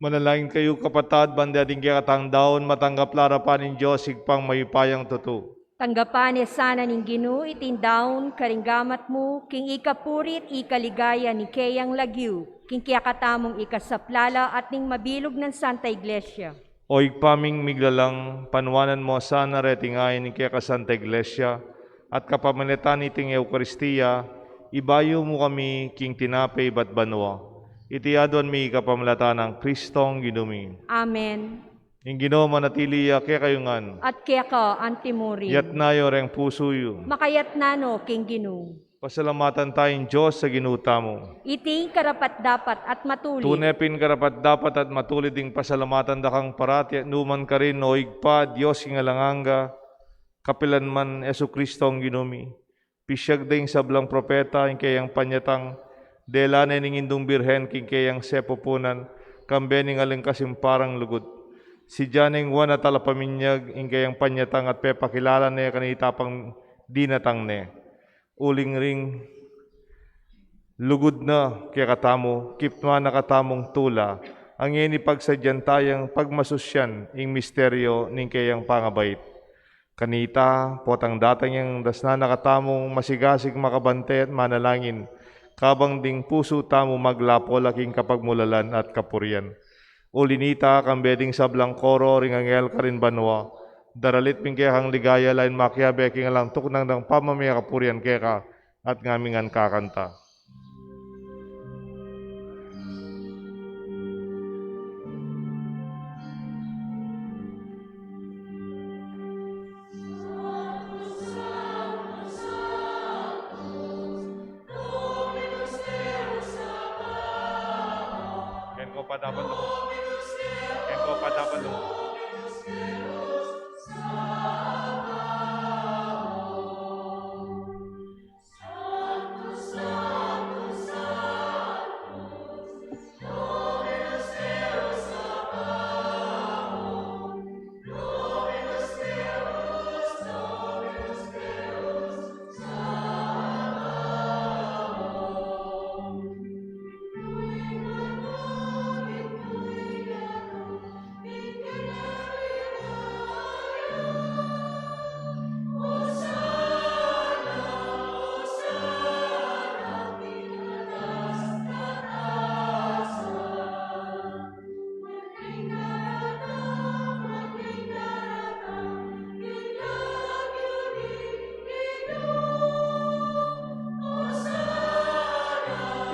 Manalangin kayu, kapatad, ban ding kekatang daun matanggap la arapan ning Dios Ibpang mayupayang tutu. Tanggapan ne sana ning Ginu iting daun karing gamat mu, king ikapuri't ikaligaya ning keyang lagyu, king kekatamung ikasaplala at ning mabilug nang Santa Iglesia. O Ibpa ming miglalang, panuanan mu sana reting ain ning keka Santa Iglesia, at kapamilatan niting Eukaristia, ibayu mu kami king tinape ibat banua. Iti aduan mi kapamilatan nang Kristong Ginu mi. Amen. Ing Ginu manatili ya kekayu ngan. At keka antimurin. Yatna yu reng pusu yu. Makayatna no king Ginu. Pasalamatan taya ing Dios a Ginu tamu. Iti ing karapat-dapat at matulid. Tune pin karapat-dapat at matulid ing pasalamatan da kang parati at nukarin man, O Ibpa, Dios king alang angga, kapilan man, Jesucristo a Ginu mi. Pisiag da ing sablang propeta ing keyang panyatang, dela ne ning Indung Birhen king keyang sepupunan, kambe ning alang kasimparang lugud. Sidia neng wan a talapaminyag ing keyang panyatang at pepakilala ne kanita pang dinatang ne. Uling ring lugud na kekatamu, kipnuan na katamung tula, a ngeni pagsadyan tayang pagmasusyan ing misteryo ning keyang pangabait. Kanita, potang datang yang dasnan na katamung masigasig makabante at manalangin, kabang ding pusu tamu maglapo la king kapagmulalan at kapurian. Uli nita, kambe ding sablang koro ring anghel karin banua, daralit mi ing kekang ligaya, lain makiabe king alang tuknang dang pamamie kapurian keka, at ngami ngan kakanta. Ken ko pa dapat lu-, ken ko pa dapat lu-,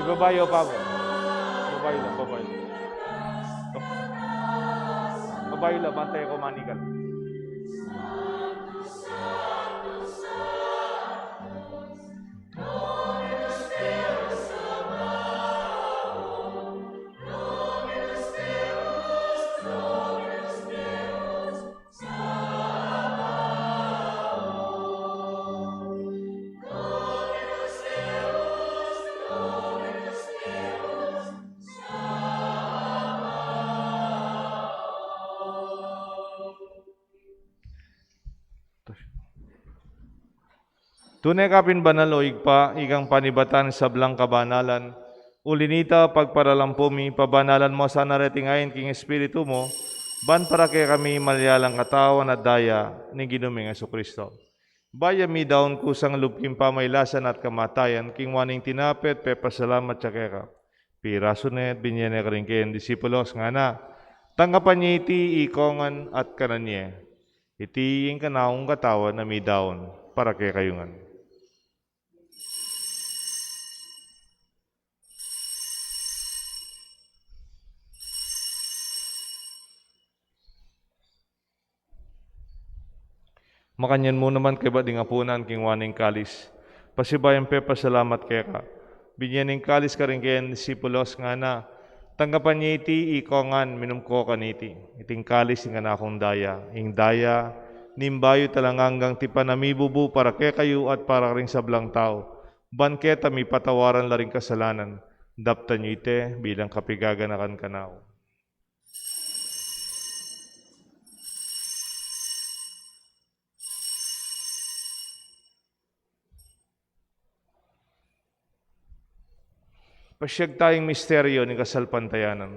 Ibaba yu pa mu. Ibaba yu la, ibaba yu la. Ibaba yu la, bantay ko manikal. Tune ka pin banal, o Ibpa, ikang panibatan sablang kabanalan. Uli nita, pagparalampu mi, pabanalan mu sana reting ain king Espiritu mu, ban para kekami malyalang katawan at daya ning Ginu ming Jesucristo. Bayu mi daun kusang lub king pamailasan at kamatayan, kinua ne ing tinape at pepasalamat ya keka, pirasu ne at binye ne karing keyang disipulos, ngana: Tanggapan ye iti ikongan at kanan ye. Iti ing kanakung katawan a midaun para kekayu ngan. Makanyan mu naman kaybat ding apunan, kinua ne ing kalis, pasibayu yang pepasalamat keka, binye ne ing kalis karing keyang disipulos, ngana: Tanggapan ye iti ikongan, minum ko kaniti. Iti ing kalis ning kanakung daya, ing daya ning bayu at alang anggang tipan a mibubu para kekayu at para karing sablang tau, ban keta mipatawaran la ring kasalanan. Daptan yu iti bilang kapaganakan kanaku. Pasiag taya ing misteryo ning kasalpantayanan.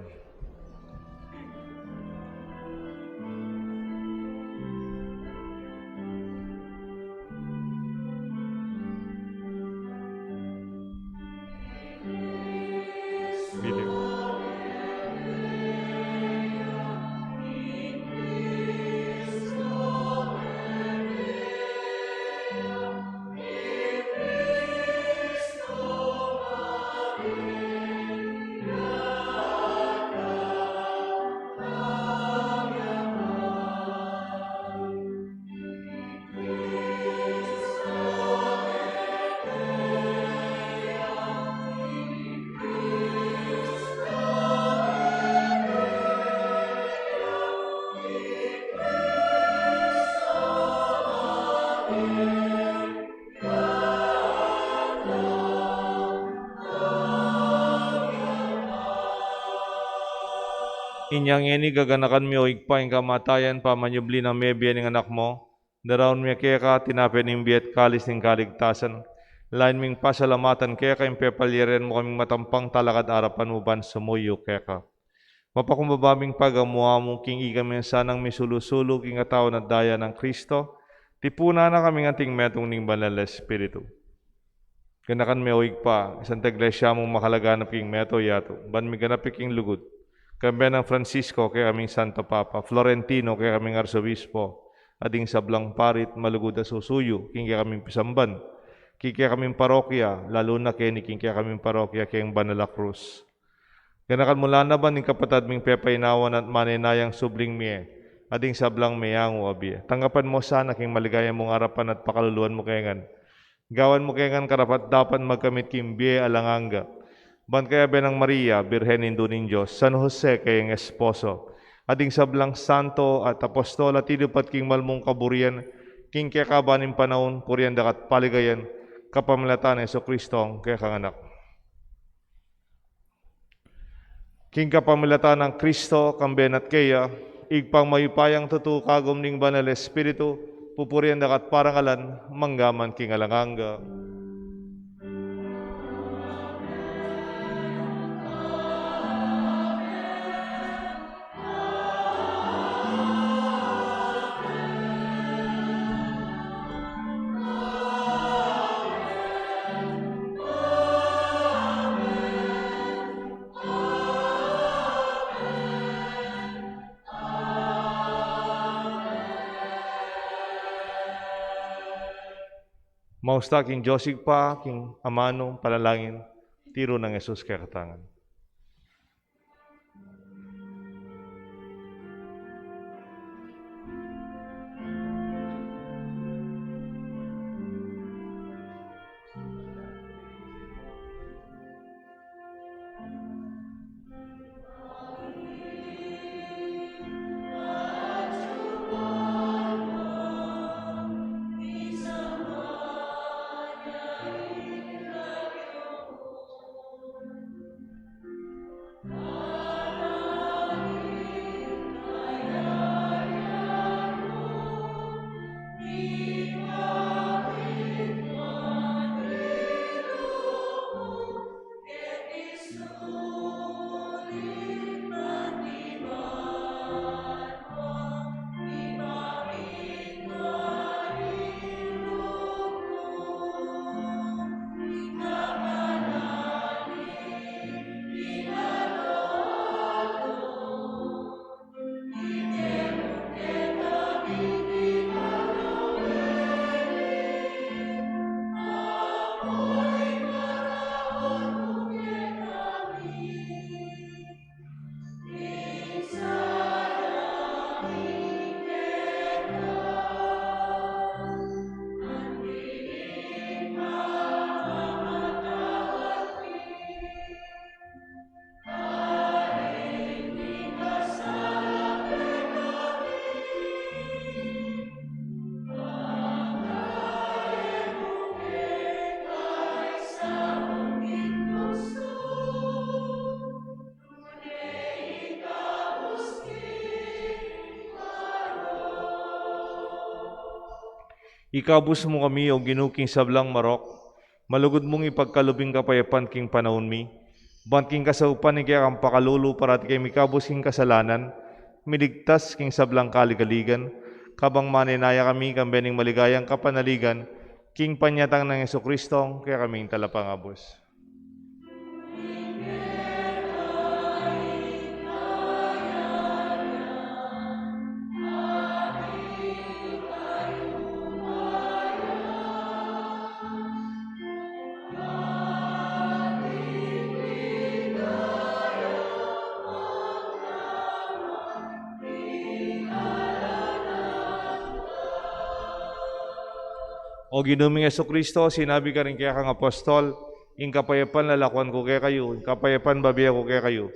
Inya ngeni gaganakan mi, o Ibpa, ing kamatayan pamanyubli nang mebie ning Anak mu, daraun mi keka tinape ning bie at kalis ning kaligtasan. Lain ming pasalamatan keka ing pepalyarian mu kaming matampang talakad king arapan mu ban sumuyu keka. Mapakumbaba ming pagamu-amu king ikami sanang misulu-sulu king katawan at daya nang Kristo, tipunan na kaming anting metung ning Banal a Espiritu. Ganakan me, o Ibpa, ing Santa Iglesia mung makalaganap king mabilug a yatu, ban miganap ya king lugud, kambe nang Francisco, kekaming Santo Papa, Florentino, kekaming Arsobispo, at ding sablang pari at malugud a susuyu king kekaming pisamban, king kekaming parokya, lalu na keni king kekaming parokya king Banal a Krus. Ganakan mu la naman ding kapatad ming pepainawan at manenayang subling mie, at ding sablang meyangu a bie. Tanggapan mu sana king maligaya mung arapan at pakaluluan mu kami ngan. Gawan mu kami ngan karapat-dapat magkamit king bie alang angga. Ban kayabe nang Maria, Birhen Indu ning Dios, San Jose kayang esposo, at ding sablang santo at apostol a tininupat king malmung kaburian, king kekaban ning panaun, purian da ka at paligayan, kapamilatan nang Jesucristo, kekang Anak. King kapamilatan nang Kristo, kambe na at keya, Ibpang mayupayang tutu, kagum ning Banal a Espiritu, pupurian da ka at parangalan, mangga man king alang angga. Mausta king Dios Ibpa, king Ama nung panalangin, tiru nang Jesus kekatamu ngan. Ikabus mu kami, O Ginu, king sablang marok, malugud mung ipagkalub ing kapayapan king panaun mi, ban king kasaupan ning kekang pakalulu parati kaming mikabus king kasalanan, miligtas king sablang kaligaligan, kabang manenaya kami kambe ning maligayang kapanaligan, king panyatang nang Jesucristo, kekaming Talapangabus. O Ginu ming Jesucristo, sinabi mu karing kekang apostol, ing kapayapan lalakuan ku kekayu, ing kapayapan bibie ku kekayu.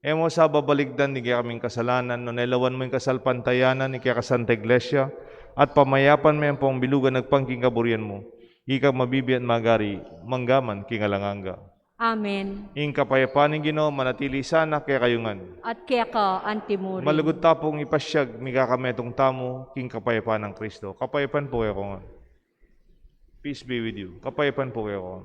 E mu sa babalikdan ding kekaming kasalanan, nune lawan mu ing kasalpantayanan ning kekang Santa Iglesia, at pamayapan me ampong bilugan agpang king kaburian mu. Ika ing mabibie at magari, mangga man king alang angga. Amen. Ing kapayapan ning Ginu manatili sana kekayu ngan. At keka antimurin. Malugud ta pung ipasiag, mikakametung tamu king kapayapan nang Kristo. Kapayapan pu kekayu ngan. Peace be with you. Kapayapan pu kekayu ngan.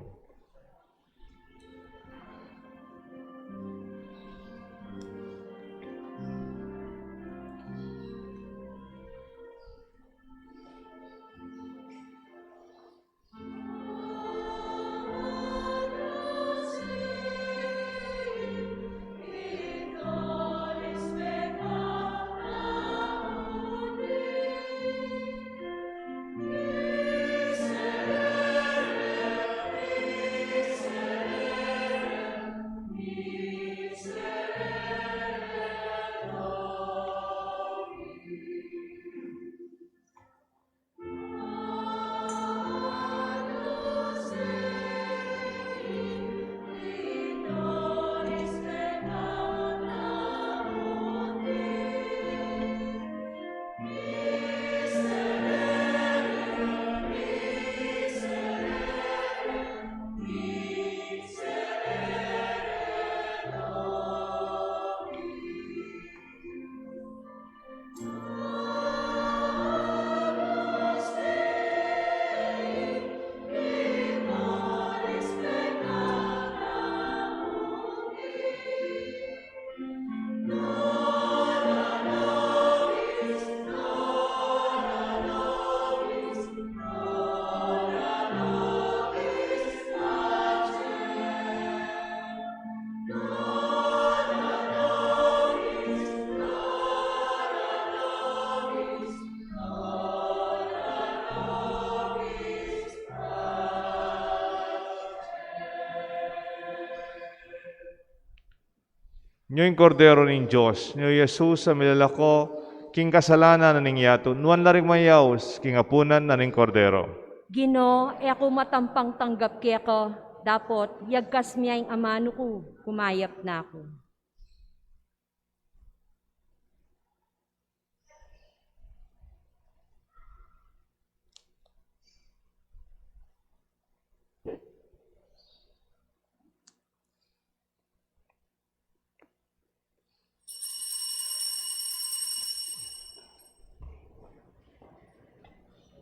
Nyo ing Kordero ning Dios, nyo i Jesus a milalako king kasalanan na ning yatu, nuan la ring mayaus king apunan na ning Kordero. Ginu, e ku matampang tanggap keka, dapot yagkas mu ing amanu ku, kumayap na ku.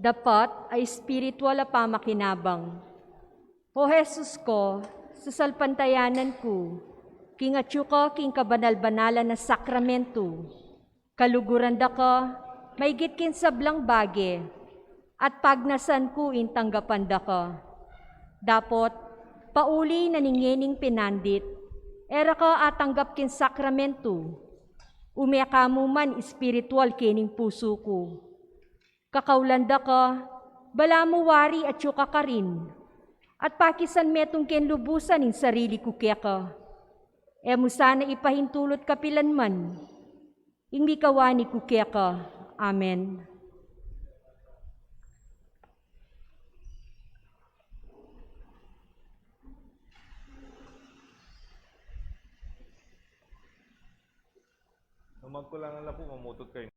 Dapat a espiritual a pamakinabang. O Jesus ku, sasalpantayanan ku king atyu ka king kabanal-banalan a sakramentu. Kaluguran da ka maigit king sablang bage, at pagnasan ku ing tanggapan da ka. Dapot, pauli na ning ngening pinandit, e ra ka atanggap king sakramentu. Ume ka mu man espiritual kening pusu ku. Kakaulan da ka, balamu wari atyu ka karin, at pakisan metung keng lubusan ing sarili ku keka. E mu sana ipahintulut kapilan man. Ing mikawani ku keka. Amen. Nung magkulangan na po, mamutut kayo.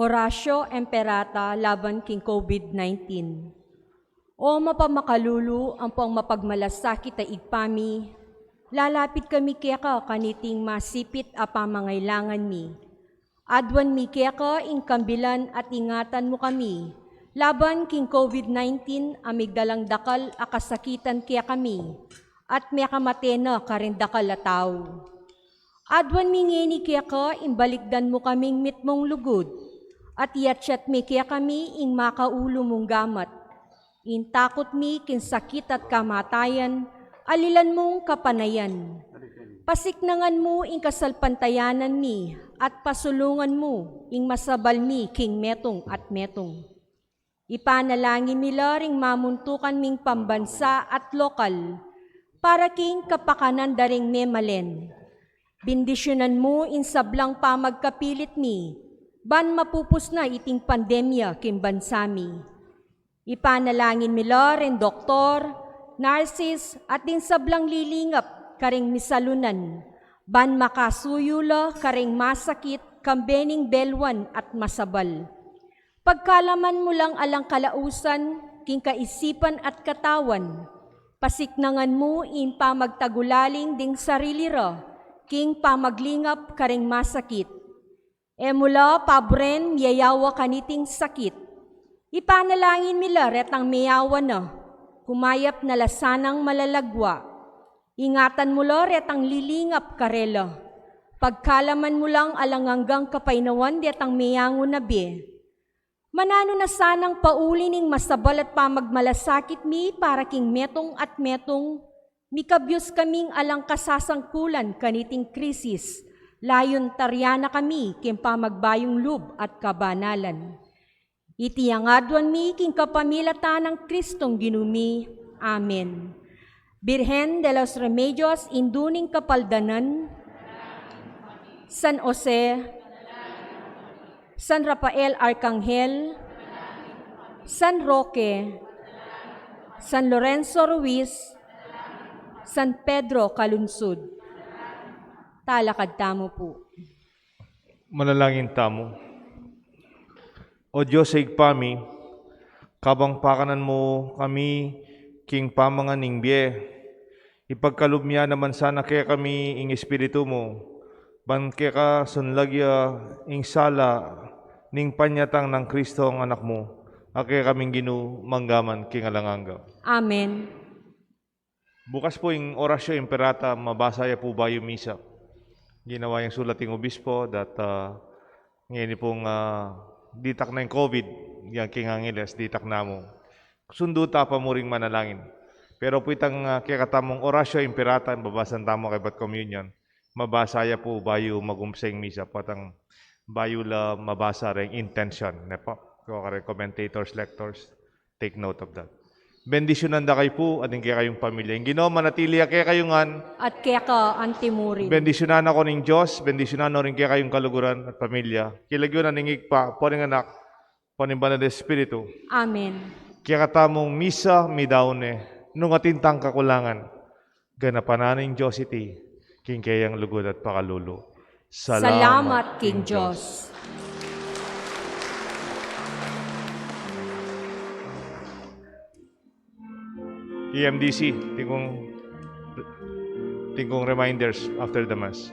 Oratio Imperata laban king COVID nineteen. O mapamakalulu ampong mapagmalasakit a Ibpa mi, lalapit kami keka kaniting masipit a pamangailangan mi. Aduan mi keka ing kambilan at ingatan mu kami laban king COVID nineteen a migdalang dakal a kasakitan kekami at mekamate na karing dakal a tau. Aduan mi ngeni keka ing balikdan mu kaming mitmung lugud at iatyat me kekami ing makaulu mung gamat. Ing takut mi king sakit at kamatayan, alilan mung kapanayan. Pasiknangan mu ing kasalpantayanan mi at pasulungan mu ing masabal mi king metung at metung. Ipanalangin mi la ring mamuntukan ming pambansa at lokal para king kapakanan da ring memalen. Bendisyunan mu ing sablang pamagkapilit mi ban mapupus na iting pandemya king bansa mi. Ipanalangin mi la ring doktor, nurses, at ding sablang lilingap karing misalunan ban makasuyu la karing masakit kambe ning beluan at masabal. Pagkalaman mu lang alang kalausan king kaisipan at katawan. Pasiknangan mu ing pamagtagulaling ding sarili ra king pamaglingap karing masakit. E mu la paburen miyayawa kaniting sakit. Ipanalangin mi la retang miyawa na, kumayap na la sanang malalagwa. Ingatan mu la retang lilingap karela. Pagkalaman mu lang alang anggang kapaynawan detang miyangu na bie. Mananu na sanang pauli ning masabal at pamagmalasakit mi para king metung at metung, mikabyus kaming alang kasasangkulan kaniting krisis, layun taryan na kami king pamagbayung lub at kabanalan. Iti ing aduan mi king kapamilatan nang Kristong Ginu mi. Amen. Birhen de los Remedios, Indu ning Kapaldanan, San Jose, San Rafael Arkanghel, San Roque, San Lorenzo Ruiz, San Pedro Calungsod. Talakad tamu pu. Manalangin tamu. O Dios a Ibpa mi, kabang pakanan mu kami king pamangan ning bie, ipagkalub mu naman sana kekami ing Espiritu mu, ban keka sunlag ya ing sala ning panyatang nang Kristong Anak mu, a kekaming Ginu mangga man king alang angga. Amen. Bukas pu ing Oratio Imperata, mabasa ya pu bayu misa. Ginawa yang sulat ing obispo, dat, ah, ngeni pung, ah, ditak na ing COVID, yang king Angeles, ditak na mu. Sundu ta pa mu ring manalangin. Pero pu itang, ah, kekatamung Oratio Imperata, babasan tamu kaybat communion, mabasa ya pu bayu magumpisa ing misa, patang bayu la mabasa reng intention, ne pu? Kaya kareng commentators, lectors, take note of that. Bendisyunan da kayu pu, at ing kekayung pamilya. Ing Ginu manatili ya kekayu ngan. At keka antimurin. Bendisyunan na ko ning Dios, bendisyunan no ring kekayung kaluguran at pamilya. King lagyu na ning Ibpa, ampo ning Anak, ampo ning Banal a Espiritu. Amen. Kekatamung misa, midaun ne, nung atin tang kakulangan, ganapan na ning Dios iti king keyang lugud at pakalulu. Salamat king Dios. E M D C, tingkung, tingkung reminders after the Mass.